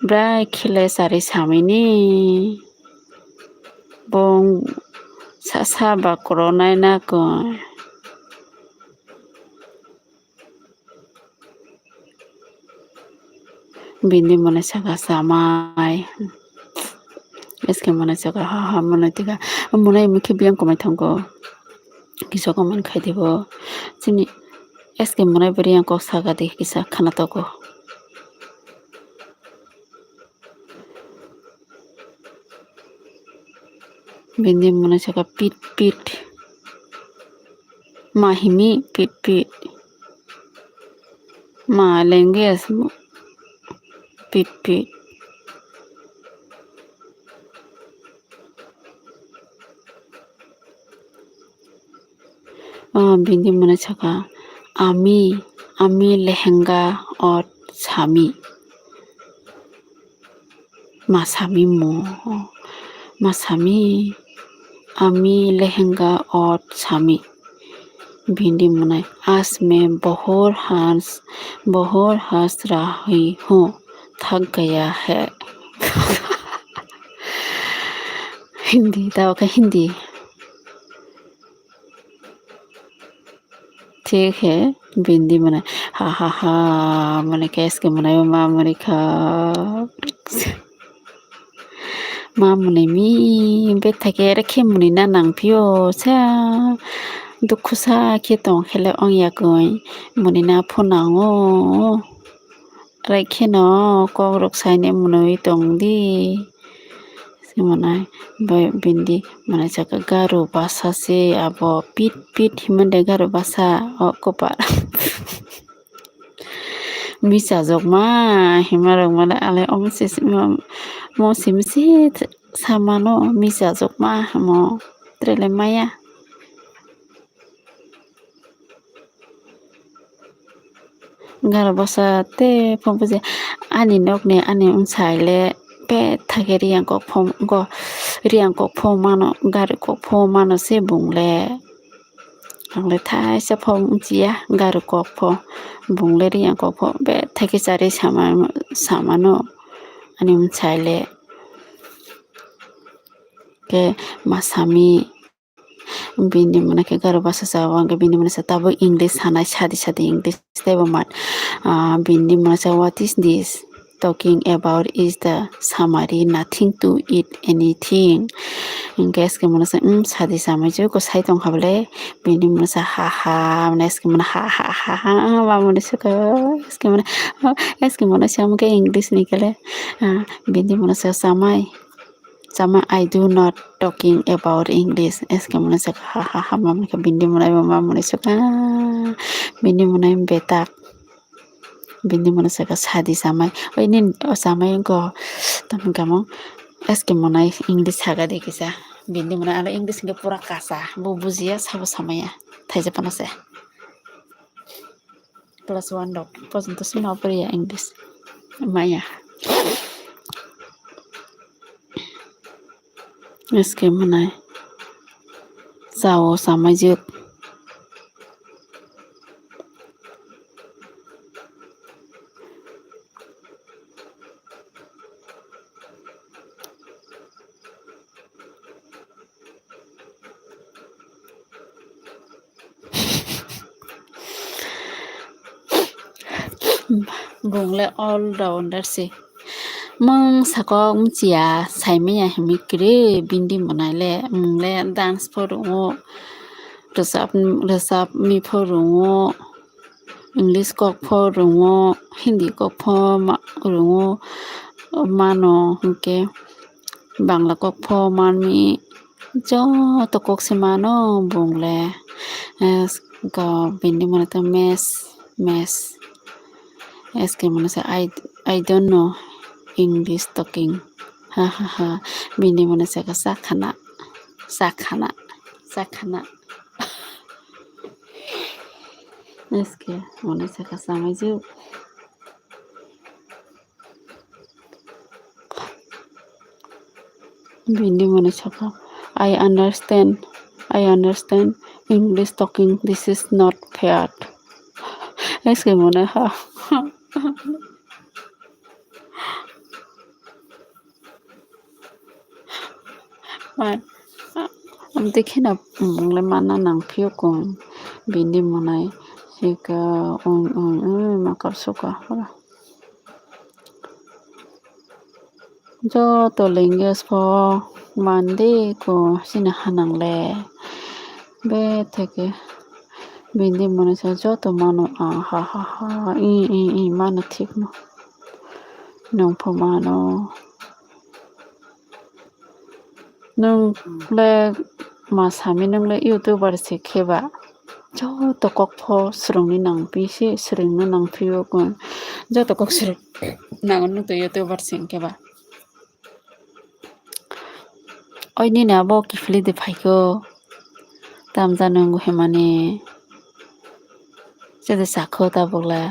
bwrai khe le chari samini." Bong sa sa ba koronai na koi. Bini mwnai saka samai. S K mwnai saka ha ha mwnai tika. Mwnai mukhe biyang komai thango. Kisa comment khai dibo. Chini S K mwnai bwrwi ang kok saka di kisa khana togo. Bini mwnai saka pit pit. Ma himi pit pit. Ma language pit pit. O bini mwnai saka, "Ami, ami lehenga ot sami." Ma sami mo, ma sami, "Ami lehenga ot sami." Bini mwnai, "Aaj main bahut has, bahut has rahi hoon, thak gaya hai." Hindi, tao khe Hindi. Thik he, bini mwnai, ha ha ha, mwnai khe S K mwnai ma mwnai kha. Ma mwnai mi, bethai khe ere khe mwnai na nang phio sa, dukhu sa khe tong khe le ong ya koi, mwnai na pho nango. Rai kheno kok rok saine mwnwi tong di. Se mwnai bai bini mwnai saka Garo basa se abo pit pit himande Garo basa o kopar. Misa jokma hima rok male ale omo se mo simi se samano misa jokma hamo trele maya. Garo bwsa tei phone buji ani nokni ani bwsai le bethai khe Riyang kok phone go, Riyang kok phone mano, gari kok phone mano se bung le. Ang le thaisa phone wngchiya gari kok phone, bung le Riyang kok phone bethai khe chari sama, samano ani bwsai le. Khe ma sami. Bini mwnai khe garo basa sa, o hwnkhe bini mwnai sa tabuk English sanai, sadi sadi English tei bo mat. Ah, bini mwnai sa, "What is this? Talking about is the summary, nothing to it, anything." Hwnkhe S K mwnai sa, "Hmm, sadi samai je ko sai tong kha bole." Bini mwnai sa, "Ha ha," mwnai S K mwnai, "Ha ha ha ha," ma mwnai sa kha, S K mwnai, S K mwnai sa mwnai khe English ni khe le, ah, bini mwnai sa samai. Sama, "I do not talking about English." S K mwnai sa kha, "Ha ha ha," ma mwnai kha, bini mwnai ma mwnai sa kha, bini mwnai betak, bini mwnai sa kha, "Sadi samai." Oi, nini o samai wngkha, tamo kamo S K mwnai English saga de kisa, bini mwnai alo English hwnkhe pura kasa, bo bujiya, sabo samaya, thaisa phano se. Class one rok pojonto sima poriya English maya. S K mwnai chao samai jwk. Bung le all rounder se. Mung sakok mchiya, saimaya himi kiri, bini mwnai le, mung le dance pho rwngo, rwchap, rwchap mi pho rwngo, English kok pho rwngo, Hindi kok pho ma-, rwngo, mano hwnkhe Bangla kok pho manmi, joto kok se mano bung le. Eh, go bini mwnai to maths, maths. S K mwnai sa, "I, I don't know English talking." Ha ha ha. Bini mwnai sa kha, "Sa khana, sa khana, sa khana." S K mwnai sa kha, "Samai ju." Bini mwnai sa kha, "I understand, I understand English talking, this is not fair." S K mwnai ha. Man, amtwi kheno bung le manna nang phiyokung bini mwnai. Sika ung ung ung makar suka. Joto language pho mande ko chini hanang le. Betheke bini mwnai sa joto mano ang ha ha ha i i i mano thik no. Nwng pho mano. Nwng le ma sami nwng le YouTuber se khe ba. Joto kok pho swrwngni nang pi se swrwngno nang phio kung. Joto kok swrwng nang nwng to YouTuber se khe ba. Oi nini abo kiphilwi de phaikho. Tamjani wngwi hwnmani. Chede sakho tabuk le.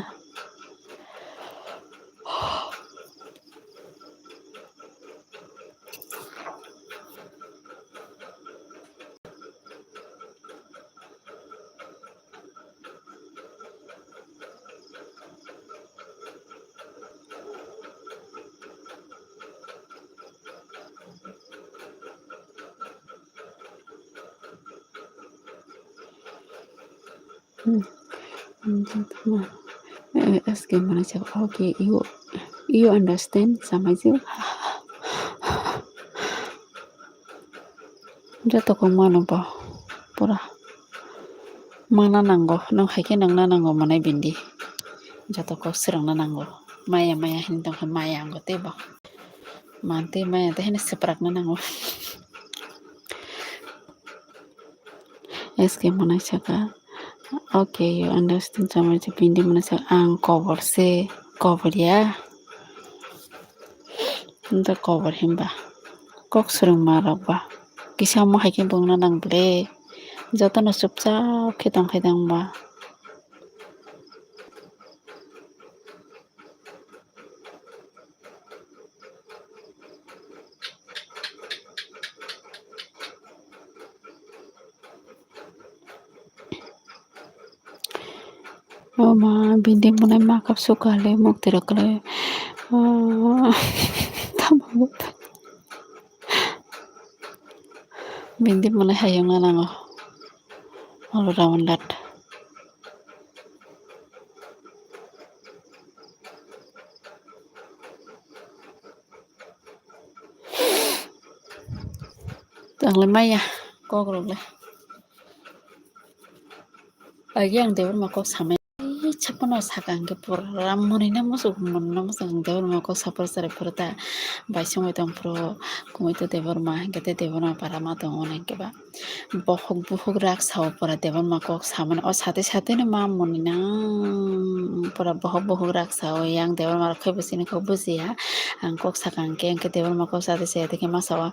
Hmm. Eh, S K mwnai sa, "Okay, you, you understand?" Samai se. Joto kok mano bo pura mana nango, nwng hai khe nangna nango mwnai bini. Joto kok swrwngna nango. Maya maya hinwi tongkha, maya wngkha tei bo. Mantwi maya tei hwnwi swprakna nango. S K mwnai saka, "Okay, you understand," samai se bini mwnai saka, "Ang kobor se, kobor ya." Nda kobor hinba. Kok swrwngma rok ba. Kisa omo hai khe bungna nang bwle. Jotono chupchap khe tong khe tong ba. O ma, bini mwnai makap suka le mukti rok le. Ah, tamo mukti. Bini mwnai hayung na nango. All rounder. Tangle maya kok rok le. Agi ang Debbarma kok samai. Ai, chapano saka hingke pura monina muchuk, monina muchuk ang Debbarma kok sapra chari pura ta. Bai songwi tong phuru kumui to Debbarma hingke te Debbarma para ma tongo hingke ba. Bohok buhuk rak sao pura Debbarma kok samani. O sate sate no ma monina pura bohok buhuk rak sao. Yang Debbarma rok khe bo chini kok bujiya. Ang kok saka hingke, hingke Debbarma kok sate sate khe ma sao.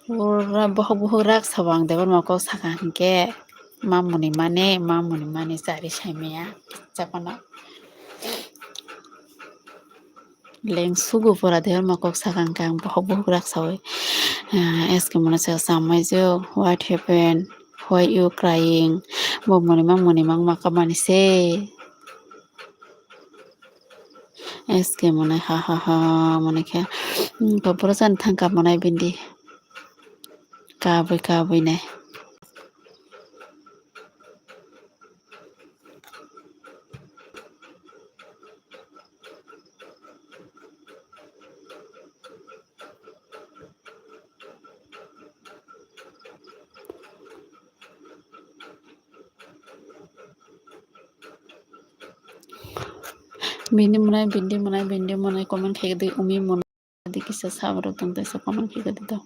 Pura bohok buhuk rak sao ang Debbarma kok saka hingke. Mamoni mane, mamoni mane chari saimaya chapano. Leng sugu pura Debbarma kok sakang kang bohok bohok rak sawi. Ah, S K mona se samai je, "What happened? Why you crying?" Bo moni mang moni mang maka mani se. S K mona ha ha ha moni khe. Hmm, to pura jan thangka monai bindi. Kabui kabui nai. Bindi monai, bindi monai, bindi monai, comment khaikhe di umi monai. Adi kisa saborok tong tei sa comment khe gadi do.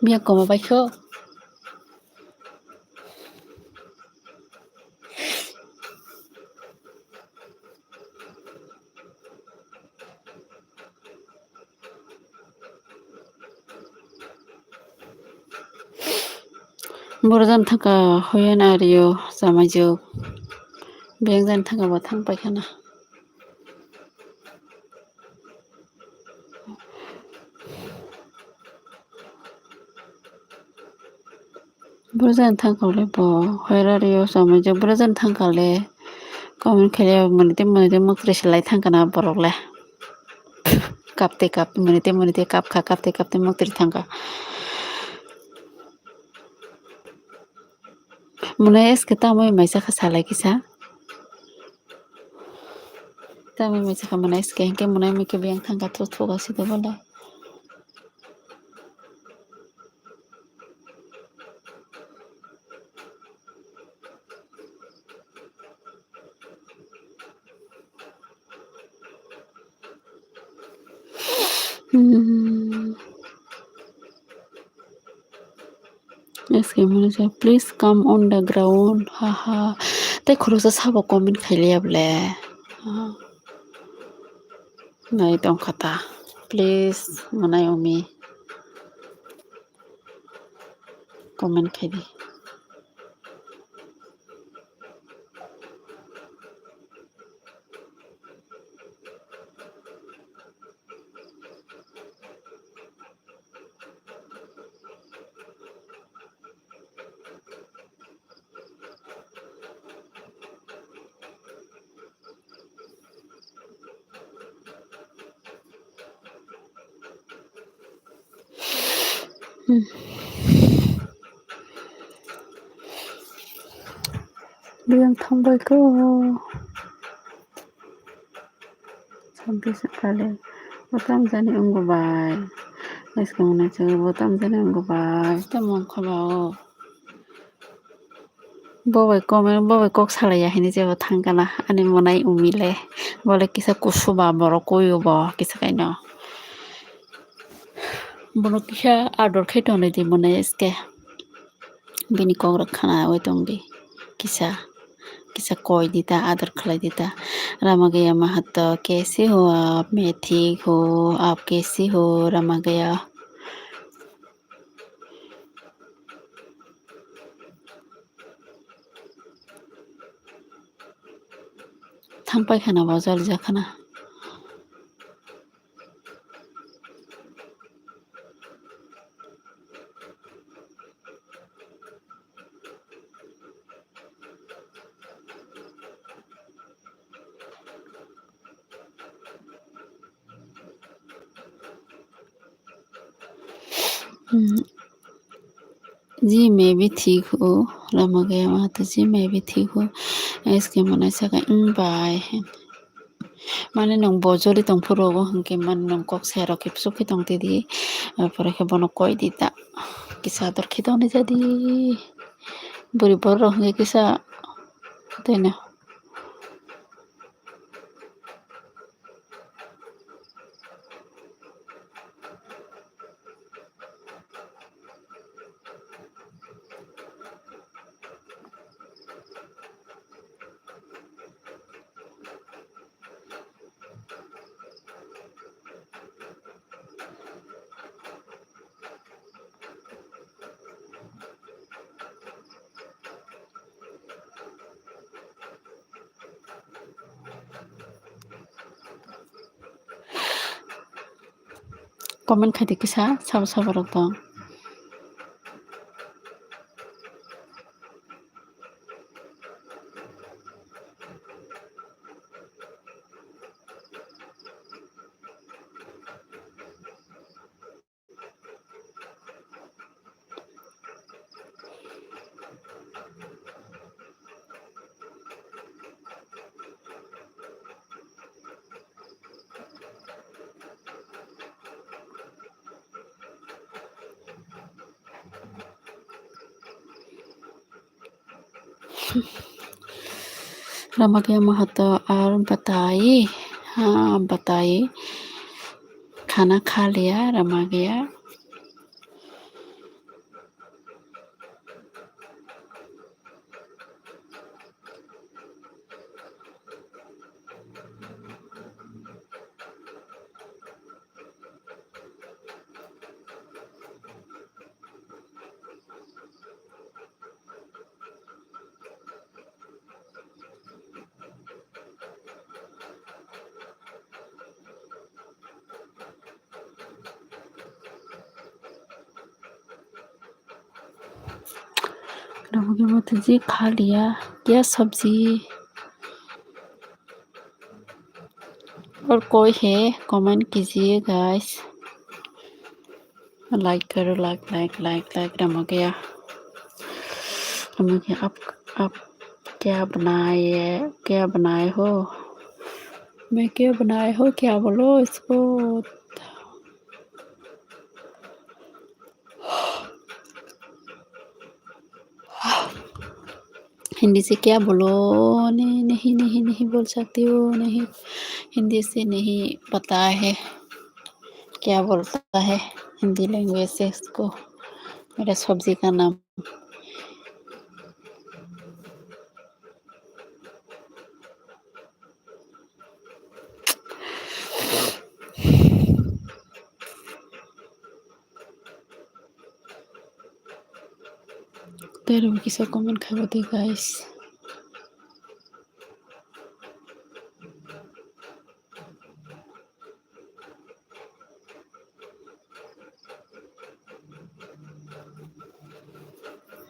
Miya koma bai kho. Borok jani thangka hoyan ario chamaijuk. Beng jani thangka bo thang paikha na. Borok jani thangka le bo hoyan ario chamaijuk. Borok jani thangka le comment khaile monite monite muktre silai thangka na borok le. Kapte kapte monite monite kapkha kapte kapte muktre thangka. Mwnai S K tamwi maisa kha salai kisa. Tamwi maisa kha mwnai S K hinkhe mwnai mui khe biyang thangkha thuk thuk aswk bole. Hmm. S K manager, please come on the ground. Ha ha. Tei khoroksa sabo comment khailiya bole. Ha. Nai tongkha ta. Please, mwnai umi. Comment khaidi. Hmm. Biyang thangbai kho. Sabbish kale. Bo tamjani wngwi bai. Eskang nai chwngwi bo tamjani wngwi bai. Tamo wngkha ba o. Bo bai comment, bo bai kok salaiya hinwi jebo thangkana ani mwnai umile. Bole kisa kusuba borok koyo bo kisa kaino. Bono kisa ador khe tonwi di mwnai S K. Bini kok rok khana oi tong di. Kisa, kisa koi di ta, ador khlai di ta. Rama gaya mahato, kaise ho aap? Main thik hu, aap kaise ho? Rama gaya. Thang paikha na bo, joli jak khana. Hmm. Ji, maybe thik ho, Ramagaya Mahato ji, maybe thik ho. S K Manai saka, "Hmm, bai." Mane nwng bo joli tong phuru rogo hwnkhe mane nwng kok sai rok khe bwswk khe tong tidi. Apore khe bono koi di ta. Kisa ador khe tong di jadi. Bwrwi borok rok hwnkhe kisa tei no. Comment khai di kisa, sabo sabo rok tong. Ramagaya Mahato ar batai, ha, batai. Khana kha liya Ramagaya. Ramagaya Mahato ji, खा लिया क्या सब्जी? और कोई है comment कीजिए guys. Like करो, like, like, like, like, Ramagaya. Ramagaya, आप, आप क्या बनाए, क्या बनाए हो? मैं क्या बनाए हो, क्या बोलो इसको? हिंदी से क्या बोलो? नहीं, नहीं, नहीं, नहीं बोल सकती हूँ, नहीं। हिंदी से नहीं पता है, क्या बोलता है हिंदी language से इसको, मेरा सब्जी का नाम। Tei rw kisa comment khai bo tei guys.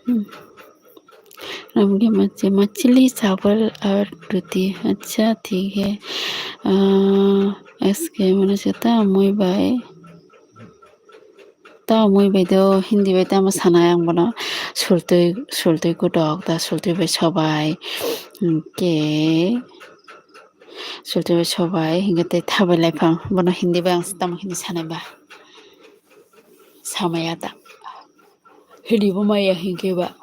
Hmm. Ramgaya मछली, मछली, चावल और रोटी। अच्छा, ठीक है। अ, S K Manai se ta mui bai. Ta mui bai do, Hindi bai tamo sanai ang bono. Sultwi, sultwi kutok, ta sultwi bai sobai. Hwnkhe, sultwi bai sobai, hwnkhe tei thabai lai phang. Bono Hindi bai ang tamo Hindi sanai ba. Samaya ta. Hindi bo maya hwnkhe ba.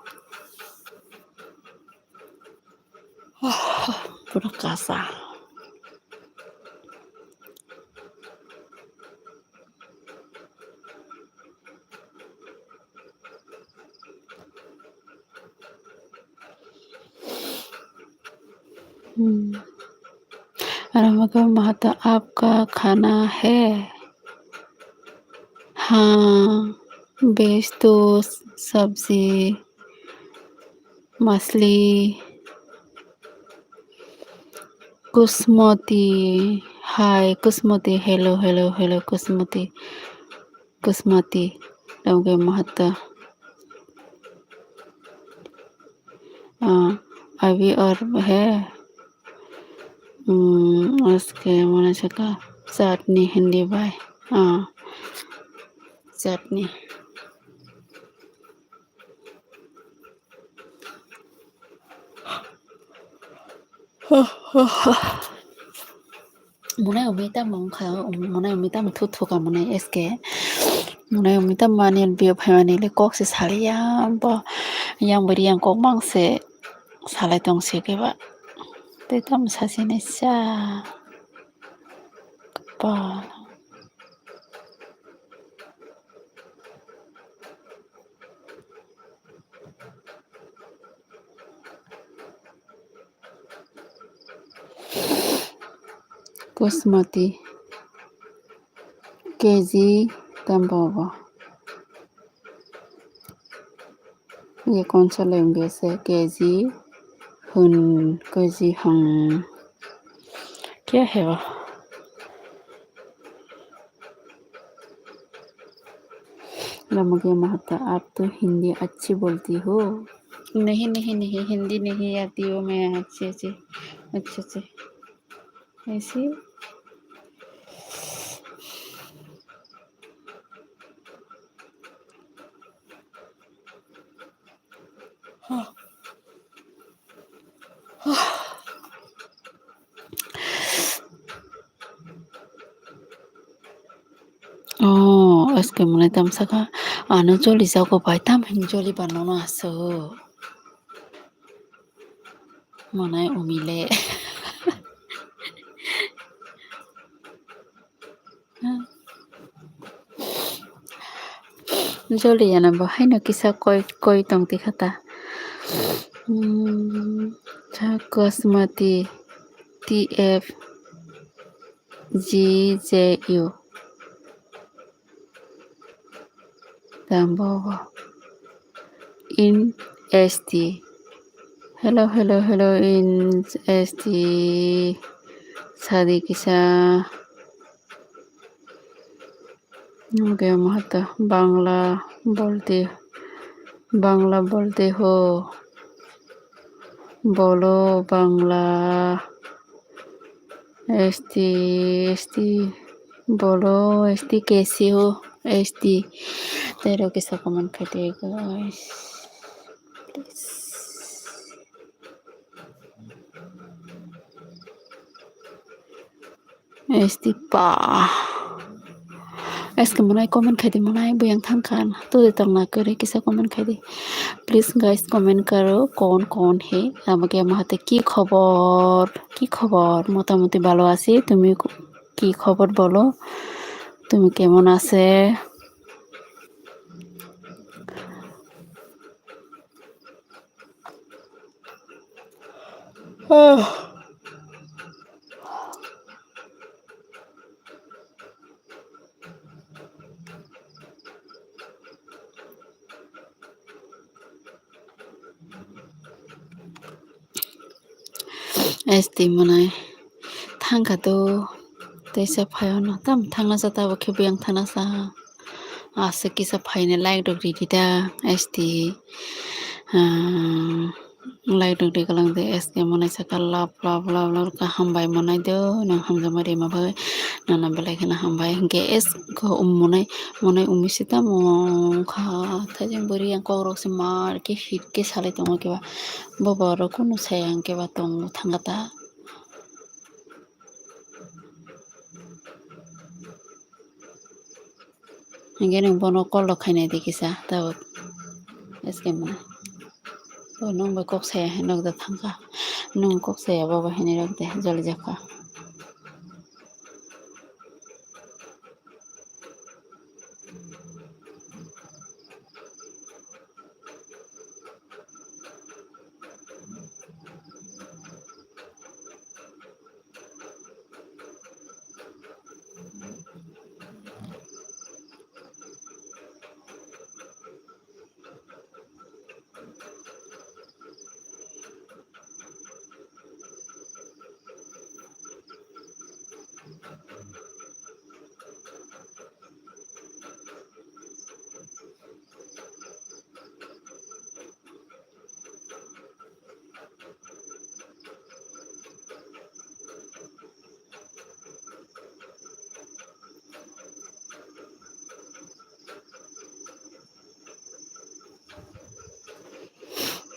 Pura kasa. Hmm. Ramagaya Mahato, आपका खाना है? हाँ, veg तो सब्जी, मछली। Kusmoti, hi, Kusmoti, hello, hello, hello, Kusmoti, Kusmoti, okay, Mahata. Ah, abhi aur hai? Hmm, uske mane saka chutney Hindi bhai. Ah, chutney. Monai umi tamo wngkha, monai umi tamo thu thuka monai S K. Monai umi tamo ani bio phaimani le kok se saliya bo. Yang bari yang kok mang se salai tong se keba. Tei tamo sasi ni sa. Kapa. Kusmoti. K G tambo bo. Ye konsa lengbe se K G hun K G hang. Kya hai wo? Lama gaya mahata, aap to Hindi achhi bolti ho. Nahi, nahi, nahi, Hindi nahi aati ho main, achhe, achhe, achhe, achhe. Aise. Oh, S K monai tam saka, ano joli jago bai, tam hin joli ba nono aso. Monai umile. Joli yana bo haino kisa koi, koi tong tikha ta. Hmm, Kusmoti T F G J U. Tambo in S T. Hello, hello, hello in S T. Sadi kisa. Oke, mahata Bangla bolte, Bangla bolte ho. Bolo Bangla. S T, S T, bolo, S T kaise ho, S T. Tero kisa comment khai di, guys. Please. S T pa. S K monai comment khai di, monai buyang thangkha. Tu de tongna kare kisa comment khai di. Please guys, comment karo, kon kon he. Amage mahate ki khobor? Ki khobor? Motamoti bhalo achi. Tumi ki khobor bolo? Tumi kemon ache? S T monai thangkha to, teisa phaio no tam thangna sa, tabuk khe buyang thangna sa. Aswk kisa phaina like rok ridi da, S T. Ah, like rok ri kalang de, S K monai saka love, love, love, love, kaham bai monai do, nang hamjakma rima bai, nana belai kheno hambai. Hwnkhe S K um monai, monai umi se tamo wngkha, thaijeng bwrwi yang kok rok se mar khe hit khe salai tongo khe ba, bo borok kunu saya hwnkhe ba tongo thangkha ta. Hingke nwng bono call rok khainai di kisa tabuk. S K ma. Bo nwng bai kok saya hinwi rwkda thangkha. Nwng kok saya bo bai hinwi rwkde joli jakha.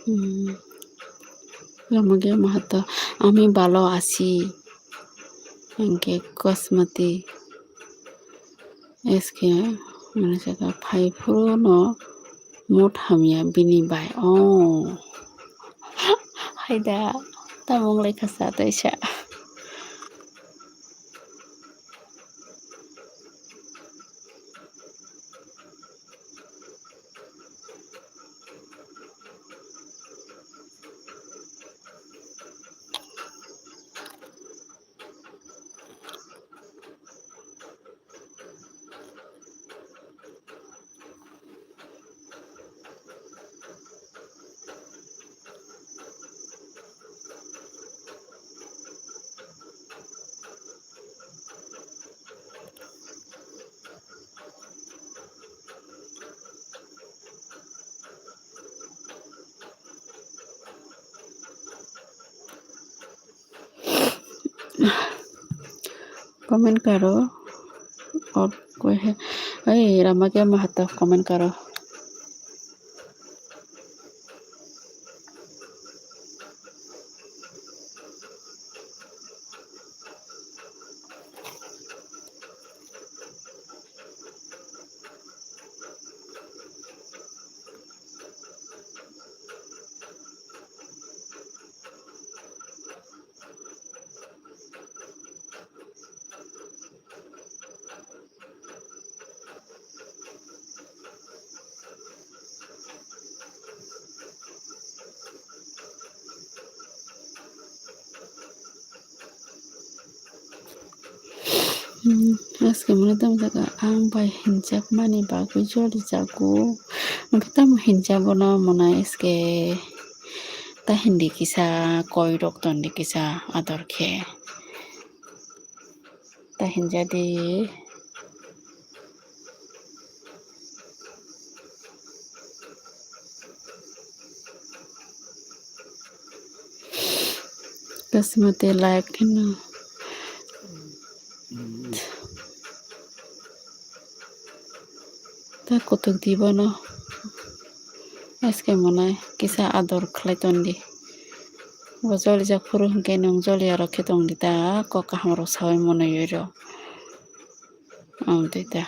Hmm. Lama ge mahato ami balo asi. Hingke kosmati. S K mane saka phai phuru no mut hamya bini bai. Oh. Haida tamung lekha sa taisa. Comment karo. Or koi hai. Ai, rama ke mahato comment karo. Hmm, S K mane tamo jaga ang bai hinjak mani bagwi joli jago. Ang khe tamo hinjak bono mona S K ta hindi kisa koi rok tondi kisa ador khe. Ta hinjadi. Kasmate like kheno. Ta kutuk di bono. S K mwnai kisa ador khlai ton di. Bo jolijak phuru hwnkhe nwng joli aro khe tong di ta, kok kaham rok saui mwnwi rw. Ang twi ta.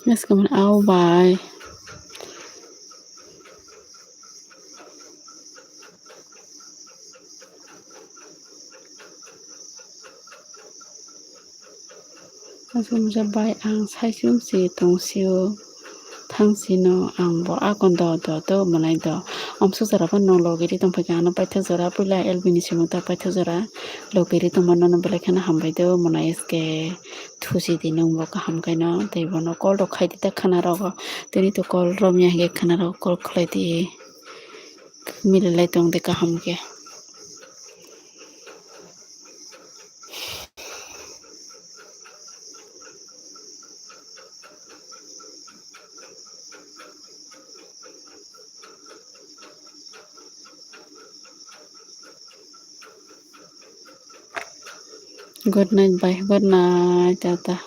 Yes, come on, au bai. Aswk masa bai ang saichung se tong sio. Thang sino ang bo akon do do do mwnai do. Amsuk jora phano logi ri tong phaikha ano paithak jora puila L B ni simo ta paithak jora logi ri tongma nono belai kheno hambai do mwnai S K thusi di nwng bo kaham khaino tei bono call rok khai di ta khana rogo tini to call romya hinkhe khana rogo call khlai di mililai tong di kaham khe. Good night, bye. Good night, tata.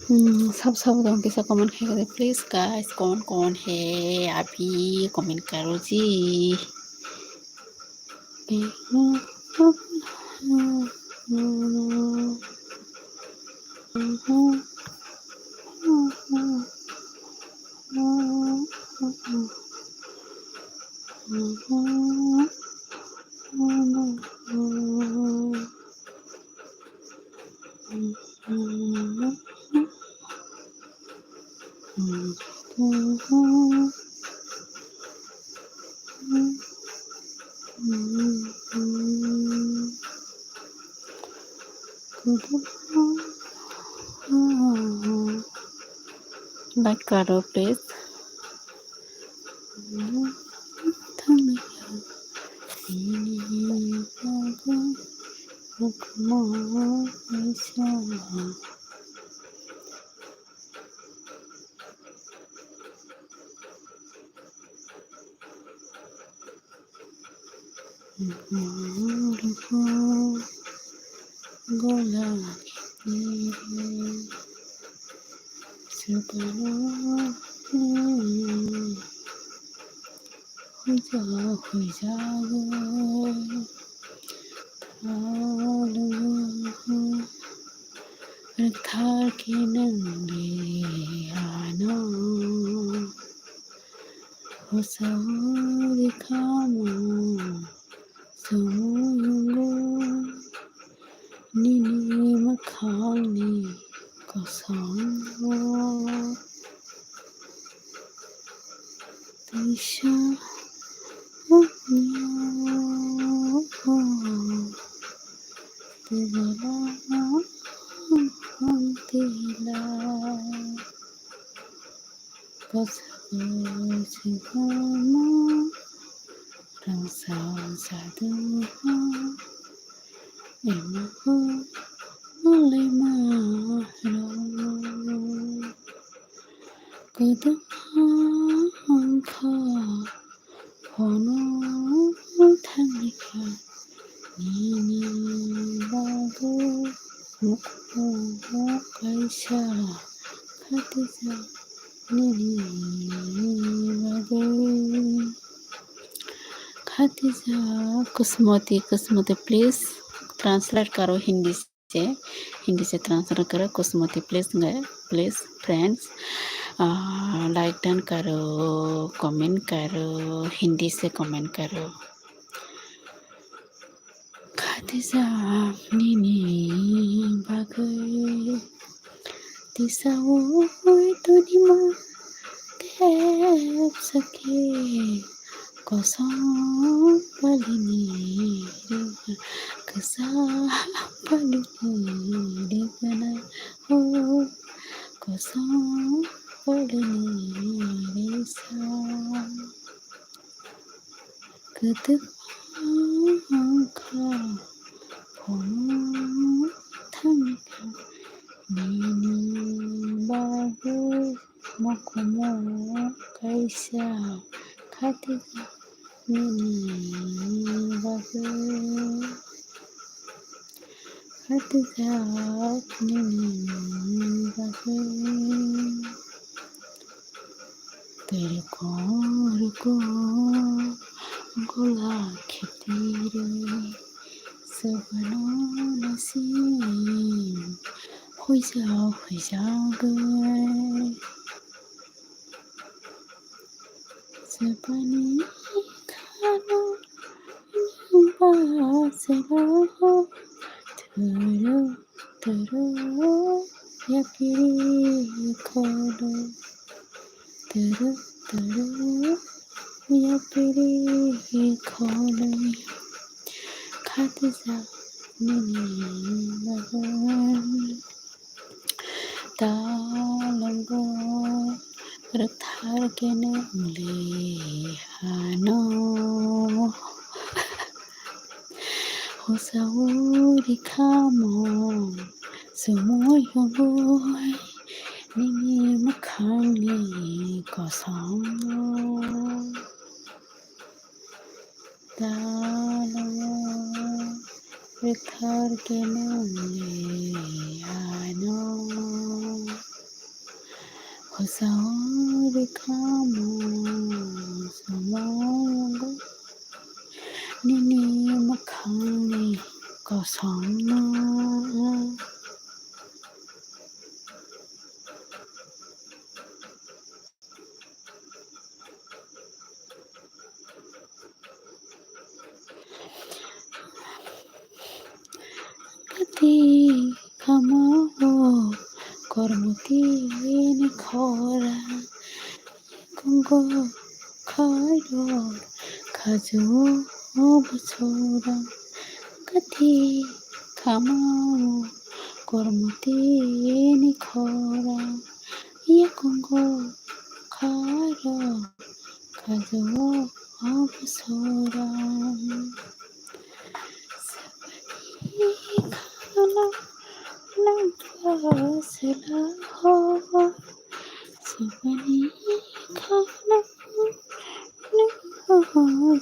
Hmm, sab sab dong kisa comment khai kare, please guys, kon kon he abhi comment karo ji. Like karo, please. Gola khe huija huija. Rwkthar khe nwng le ano, hosa o rwkha mo chumuyungo nini mwkhangni kosom o. Teisa hwnyo tubela hantila. Bwswk chwngno rwngsao jadu emo malaima rok. Kwdwma wngkha phono thangkha nini bagwi mukumu kaisa khatijak nini bagwi. Khatijak Kusmoti, Kusmoti, please translate karo Hindi. से, हिंदी से translate करो, कुसुमती, please, please, friends, uh, like done करो, comment करो, हिंदी से comment करो। Khatijak nini bagwi tisa ui twnima tepsa khe. Kosom palini rwgana, kwcham palini rwgana, o kosom palini risa. Kwdwkma wngkha phono thangkha nini bagwi. Mukumu kaisa khatijak nini bagwi, khatijak nini bagwi. Twi rwkong rwkong gola khe twi rwi, swbano naising huija huijagwi. Swbani khano bachalo thwrwk thwrwk yapiri kholo. Thwrwk thwrwk yapiri kholo. Khatijak nini bagwi. Talongo rwkthar khe nwng le ano. Hosa o rikha mo chumui hogoi nini mwkhangni kosom o. Talongo rwkthar khe nwng le ano. Tao rikha mo somogo nini mwkhangni kosom no. Kati khama o kormoti ni khora, yakungo khairo khajo o bosora. Kati khama o kormoti ni khora, yakungo khairo khajo o bosora. Sabani khana nangkha sela ho. Sabani khana nangkha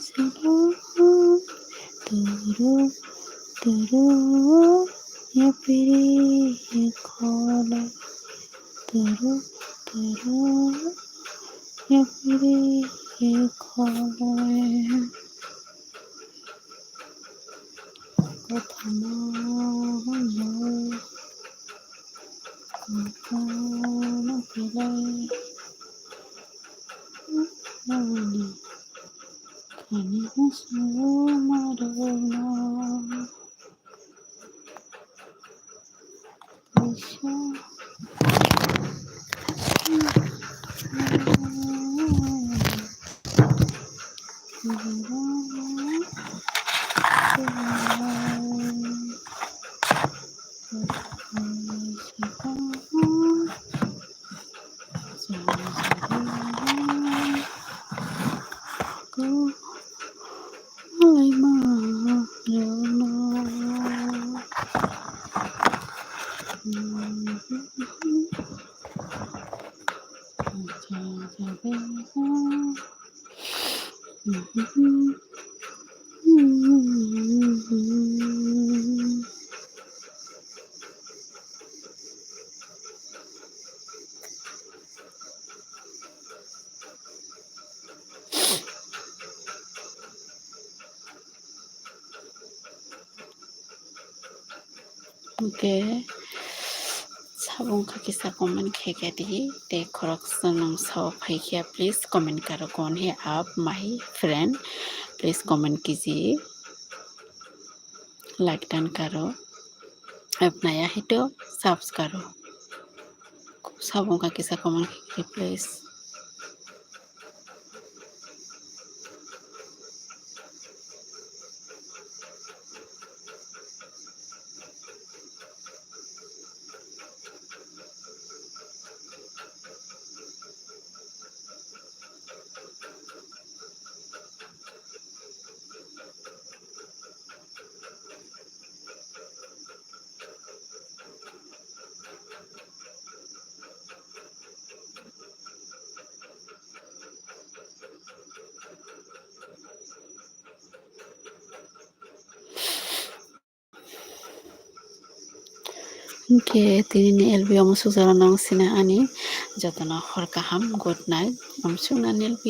sela ho. Turu turu yapiri khola. Turu turu yapiri khola. Kothoma hwnwi kothoma belai nangni khani hwnwi swngo marwkno. Hwnkhe sabo wngkha kisa comment khe khe di, tei khoroksa nwng sao phai khe please comment karo, kon he up my friend, please comment kiji, like dan karo, apnaya hito subs karo. Sabo wngkha kisa comment khe khe di please. Hwnkhe tini ni L B omo sujaro nang sina ani jotono hor kaham, good night, amsukna ni L B.